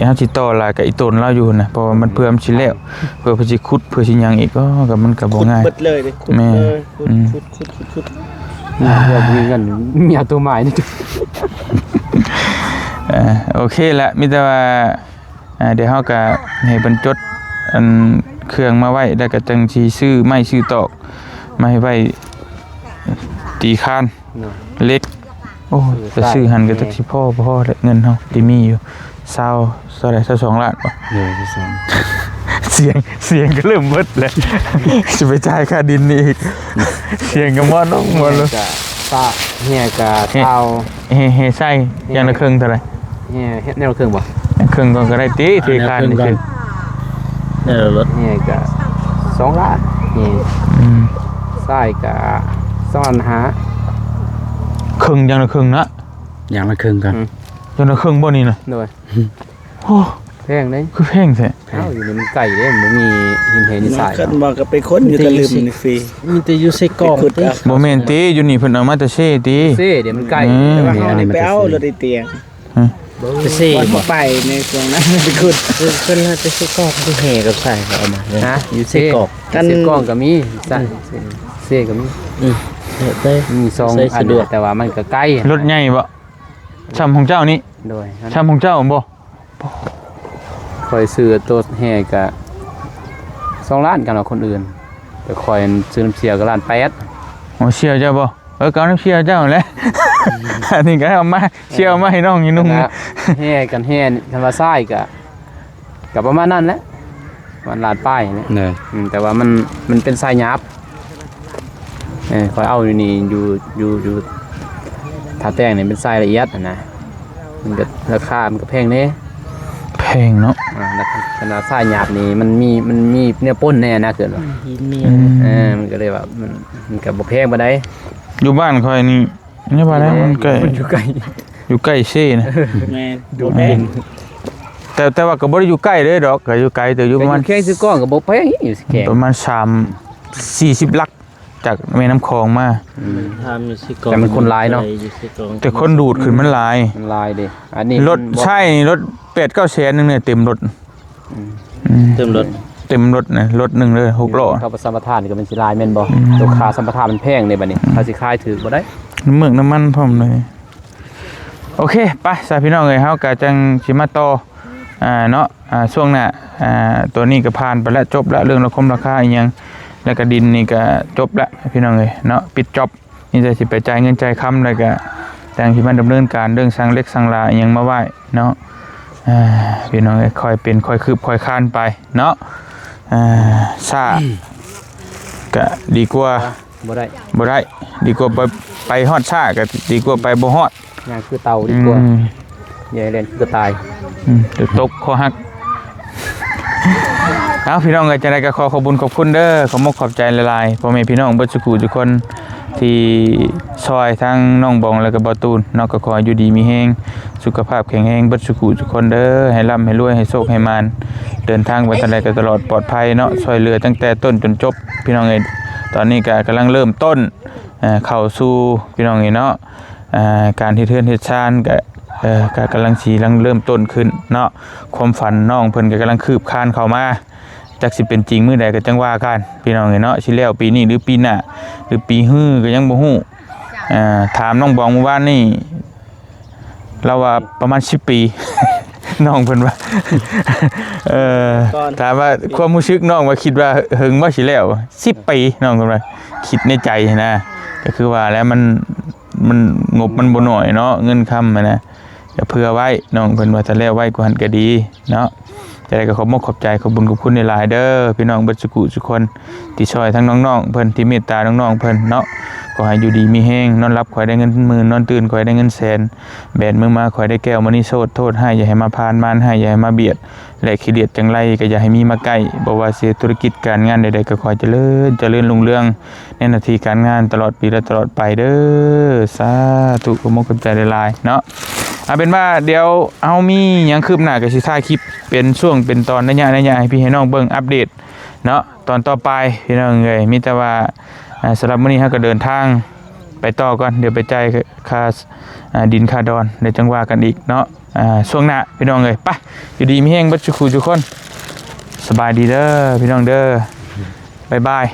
ເຮົາຊິຕໍ່ຫຼາຍກັບອີ່ຕົນລາວຢູ່ຫັ້ນນະ ເພາະວ່າມັນເພື່ອມັນຊິແລ້ວ ເພື່ອເພິ່ນຊິຂຸດ ເພື່ອຊິຫຍັງອີກ ກໍ ກໍມັນກໍບໍ່ງ່າຍ ຂຸດເບິດເລີຍເດ້ ແມ່ນ ຂຸດເລີຍ ຂຸດ ອືມ ຂຸດ ຂຸດ ຂຸດ ຂຸດ ອືມ ເລື່ອງມີເງິນ ເມຍໂຕໝາຍນີ້ ເອີ ໂອເຄລະ ມີແຕ່ວ່າ ອ່າ ດຽວເຮົາກໍໃຫ້ເພິ່ນຈົດ ອັນ ເຄື່ອງມາໄວ້ ແລ້ວກໍຈັ່ງຊິຊື້ໄມ້ຊື້ຕອກມາໃຫ້ໄວ້ຕີຄານ ເນາະ ເຫຼັກ ໂອ້ຍ ໄປຊື້ຫັ້ນກໍຈັກຊິພໍບໍ່ພໍແຫຼະ ເງິນເຮົາທີ່ມີຢູ່ ຊາວ ເທົ່າໃດ ຊາວສອງລ້ານບໍ່? ໂດຍ ຊາວສອງ ສຽງ ສຽງກໍເລີ່ມເບິດແລ້ວ ຊິໄປຈ່າຍຄ່າດິນອີກ ສຽງກໍມອດລົງ ມອດລົງ ແຮ່ກໍຊາ ແຮ່ກໍຊາວ ແຮ່ ແຮ່ໃສ່ ແຮ່ ຢ່າງລະເຄິ່ງເທົ່າໃດ? ແຮ່ ແຮ່ແນວລະເຄິ່ງບໍ່? ເຄິ່ງກ່ອນກໍໄດ້ຕິ ເທຄານນີ້ຄື ແຮ່ກໍສອງລ້ານ ແຮ່ ອືມ ຊາຍກໍສອງລ້ານຫ້າ ເຄິ່ງ ຢ່າງລະເຄິ່ງນະ ຢ່າງລະເຄິ່ງກ່ອນ ອືມ ຢ່າງລະເຄິ່ງບໍ່ນີ້ນະ? ໂດຍ ໂອ້ ແພງເດ້ ຄືແພງແທ້? ເອົ້າ ຢູ່ນີ້ມັນໄກເດ້ ມັນບໍ່ມີຫີນແຮ່ຫີນຊາຍ ຄັນວ່າກໍໄປຄົ້ນຢູ່ຕະລຶມນີ້ຟຣີ ມີແຕ່ຢູ່ເຊກອງຕິ ບໍ່ແມ່ນຕິ ຢູ່ນີ້ເພິ່ນເອົາມາແຕ່ເຊຕິ ເຊເດ້ ມັນໄກ ເອີ ແຕ່ວ່າເຮົານີ້ໄປເອົາລົດໄອ້ຕຽງ ຮະ ໄປເຊບໍ່ ໄປໃນຊ່ວງນັ້ນໄປຂຸດ ເພິ່ນ ເພິ່ນແຕ່ເຊກອງ ໄປແຮ່ກັບຊາຍເຂົາເອົາມາ ຮະ ຢູ່ເຊກອງ ເຊກອງກໍມີ ຊາຍ ເຊກໍມີ ອືມ ມີສອງອັນ ແຕ່ວ່າມັນກໍໄກ ລົດໃຫຍ່ບໍ່? ຊ່ຳຂອງເຈົ້ານີ້ ໂດຍ ຊ່ຳຂອງເຈົ້າບໍ່? ຂ້ອຍຊື້ໂຕແຮ່ກະສອງລ້ານ ກັນວ່າຄົນອື່ນ ແຕ່ຂ້ອຍຊື້ນຳສ່ຽວກໍລ້ານແປດ ໂອ້ ສ່ຽວເຈົ້າບໍ່? ເອີ ກໍເອົານຳສ່ຽວເຈົ້າຫັ້ນແຫຼະ ອັນນີ້ກໍເອົາມາ ສ່ຽວເອົາມາໃຫ້ນ້ອງອີ່ໜຸ່ງ ແຮ່ກັນແຮ່ ຄັນວ່າຊາຍກະ ກໍປະມານນັ້ນແຫຼະ ປະມານລ້ານປາຍແຫຼະ ໂດຍ ອືມ ແຕ່ວ່າມັນ ມັນເປັນຊາຍຫຍາບ ເອີ ຂ້ອຍເອົາຢູ່ນີ້ ຢູ່ ຢູ່ ຢູ່ ຖ້າແຕ່ງນີ້ເປັນຊາຍລະອຽດຫັ້ນນະ ມັນກໍ ລາຄາມັນກໍແພງແດ່. ແພງເນາະ. ອ່າ ລະ ຄັນວ່າຊາຍຫຍາບນີ້ ມັນມີ ມັນມີແນວປົນແດ່ນະ ເກີດວ່າ ຫີນໜຽວ. ເອີ ມັນກໍເລີຍວ່າ ມັນ ມັນກໍບໍ່ແພງປານໃດ. ຢູ່ບ້ານຂ້ອຍນີ້ ແນວວ່າໄດ້ ມັນໃກ້ ຢູ່ໃກ້ ຢູ່ໃກ້ເຊນະ. ແມ່ນ ບໍ່ແພງ. ແຕ່ ແຕ່ວ່າກໍບໍ່ໄດ້ຢູ່ໃກ້ເດ້ດອກ ກໍຢູ່ໄກ ແຕ່ຢູ່ປະມານ ແຕ່ຢູ່ແຂວງເຊກອງກໍບໍ່ແພງ ຢູ່ແຂວງ ປະມານສາມ ສີ່ສິບຫຼັກ ຈາກແມ່ນ້ຳຂອງມາ. ອືມ ຖາມຢູ່ເຊກອງ ແຕ່ມັນຄົນຫຼາຍເນາະ. ຢູ່ເຊກອງ ແຕ່ຄົນດູດຂຶ້ນມັນຫຼາຍ ມັນຫຼາຍເດ້. ອັນນີ້ລົດໃຊ້ນີ້ ລົດແປດເກົ້າແສນໜຶ່ງນີ້ເຕັມລົດ. ອືມ ອືມ ເຕັມລົດ ເຕັມລົດນະ ລົດໜຶ່ງເລີຍ ຫົກລໍ້. ເຂົາປະສຳປະທານກໍແມ່ນຊິຫຼາຍແມ່ນບໍ່? ອືມ ຕົວຄ່າສຳປະທານມັນແພງເດ້ ບັດນີ້ ອືມ ເຂົາຊິຂາຍຖືກບໍ່ໄດ້ ນ້ຳເມືອກນ້ຳມັນພ້ອມເລີຍ. ໂອເຄ ໄປຊະພີ່ນ້ອງເອີຍ ເຮົາກໍຈັ່ງຊິມາຕໍ່ ອ່າ ເນາະ ອ່າ ຊ່ວງໜ້າ ອ່າ ຕົວນີ້ກໍຜ່ານໄປແລ້ວ ຈົບແລ້ວ ເລື່ອງລາຄົມລາຄາອີ່ຫຍັງ ແລ້ວກໍດິນນີ້ກໍຈົບແລ້ວພີ່ນ້ອງເອີຍເນາະ ປິດຈ໊ອບ. ມີແຕ່ຊິໄປຈ່າຍເງິນຈ່າຍຄຳ ແລ້ວກະຈັ່ງຊິມາດຳເນີນການເລື່ອງສ້າງເຫຼັກສ້າງຫຼ້າອີ່ຫຍັງມາໄວ້ເນາະ. ອ່າ ພີ່ນ້ອງເອີຍ ຄ່ອຍເປັນຄ່ອຍຄືບຄ່ອຍຄານໄປເນາະ. ອ່າ ຊ້າກະດີກວ່າ ບໍ່ໄດ້ ບໍ່ໄດ້ ດີກວ່າໄປ ໄປຮອດຊ້າກະດີກວ່າໄປບໍ່ຮອດ. ຍ່າງຄືເຕົ່າດີກວ່າ ອືມ ຢ່າໃຫ້ແລ່ນຄືກະຕ່າຍ ອືມ ຕົກຄໍຫັກ. ເອົາ ພີ່ນ້ອງເອີຍ ຈັ່ງໃດກໍຂໍຂອບບຸນຂອບຄຸນເດີ ຂອບມົກຂອບໃຈຫຼາຍໆ ພໍ່ແມ່ພີ່ນ້ອງເບິດສູ່ຜູ້ສູ່ຄົນ ທີ່ຊ່ອຍທັງນ້ອງບອງ ແລ້ວກໍບ່າວຕູນເນາະ. ກໍຂໍໃຫ້ຢູ່ດີມີແຮງ ສຸຂະພາບແຂງແຮງເບິດສູ່ຜູ້ສູ່ຄົນເດີ ໃຫ້ລ່ຳໃຫ້ລວຍ ໃຫ້ໂຊກໃຫ້ໝານ ເດີນທາງໄປທາງໃດກໍຕະຫຼອດປອດໄພເນາະ ຊ່ອຍເຫຼືອຕັ້ງແຕ່ຕົ້ນຈົນຈົບ ພີ່ນ້ອງເອີຍ. ຕອນນີ້ກໍກຳລັງເລີ່ມຕົ້ນ ເຂົ້າສູ່ ພີ່ນ້ອງເອີຍເນາະ ອ່າ ການເຮັດເຮືອນເຮັດຊານກະ ເອີ ກະກຳລັງຊິ ກຳລັງເລີ່ມຕົ້ນຂຶ້ນເນາະ. ຄວາມຝັນນ້ອງເພິ່ນກະກຳລັງຄືບຄານເຂົ້າມາ ຈັກຊິເປັນຈິງມື້ໃດກະຈັ່ງວ່າກັນ ພີ່ນ້ອງເອີຍເນາະ. ຊິແລ້ວປີນີ້ຫຼືປີໜ້າ ຫຼືປີຮືກະຍັງບໍ່ຮູ້. ອ່າ ຖາມນ້ອງບອງມື້ວານນີ້ ລາວວ່າປະມານສິບປີ ນ້ອງເພິ່ນວ່າ ເອີ ຖາມວ່າຄວາມຮູ້ສຶກນ້ອງວ່າຄິດວ່າເຫິງບໍ່ຊິແລ້ວ ສິບປີ ນ້ອງເພິ່ນວ່າ ຄິດໃນໃຈຫັ້ນນະ. ກໍຄືວ່າແຫຼະ ມັນ ມັນ ງົບມັນບໍ່ໜ້ອຍເນາະ ເງິນຄຳຫັ້ນນະ ກໍເຜື່ອໄວ້ ນ້ອງເພິ່ນວ່າ ຖ້າແລ້ວໄວກວ່າຫັ້ນກໍດີເນາະ. ຈັ່ງໃດກໍຂອບມົກຂອບໃຈ ຂອບບຸນຂອບຄຸນຫຼາຍໆເດີ ພີ່ນ້ອງເບິດສູ່ຜູ້ສູ່ຄົນ ທີ່ຊ່ອຍທັງນ້ອງໆເພິ່ນ ທີ່ເມດຕານ້ອງໆເພິ່ນເນາະ. ຂໍໃຫ້ຢູ່ດີມີແຮງ ນອນຫຼັບຂໍໃຫ້ໄດ້ເງິນໝື່ນ ນອນຕື່ນຂໍໃຫ້ໄດ້ເງິນແສນ ແບມືມາຂໍໃຫ້ໄດ້ແກ້ວມະນີໂຊດ ໂທດຮ້າຍຢ່າໃຫ້ມາຜ່ານ ມານຮ້າຍຢ່າໃຫ້ມາບຽດ ແລະຂີ້ດຽດຈັງໄລກໍຢ່າໃຫ້ມີມາໃກ້. ບໍ່ວ່າຊິເຮັດທຸລະກິດການງານໃດໆ ກໍຂໍໃຫ້ຈະເລີນ ຈະເລີນຮຸ່ງເຮືອງ ໃນໜ້າທີ່ການງານຕະຫຼອດປີ ແລະ ຕະຫຼອດໄປເດີ. ສາທຸ ຂອບມົກຂອບໃຈຫຼາຍໆເນາະ. ເອົາເປັນວ່າດຽວເຮົາມີຫຍັງຄືບໜ້າກໍຊິຖ່າຍຄລິບເປັນຊ່ວງເປັນຕອນ ໄລຍະໆ ໃຫ້ພີ່ໃຫ້ນ້ອງເບິ່ງ ອັບເດດເນາະ ຕອນຕໍ່ໄປ ພີ່ນ້ອງເອີຍ. ມີແຕ່ວ່າ ອ່າ ສຳລັບມື້ນີ້ເຮົາກໍເດີນທາງໄປຕໍ່ກ່ອນ ດຽວໄປຈ່າຍຄ່າ ອ່າ ດິນຄ່າດອນ ແລ້ວຈັ່ງວ່າກັນອີກເນາະ ອ່າ ຊ່ວງໜ້າ ພີ່ນ້ອງເອີຍ. ໄປ ຢູ່ດີມີແຮງເບິດສູ່ຜູ້ສູ່ຄົນ ສະບາຍດີເດີ ພີ່ນ້ອງເດີ ບາຍບາຍ.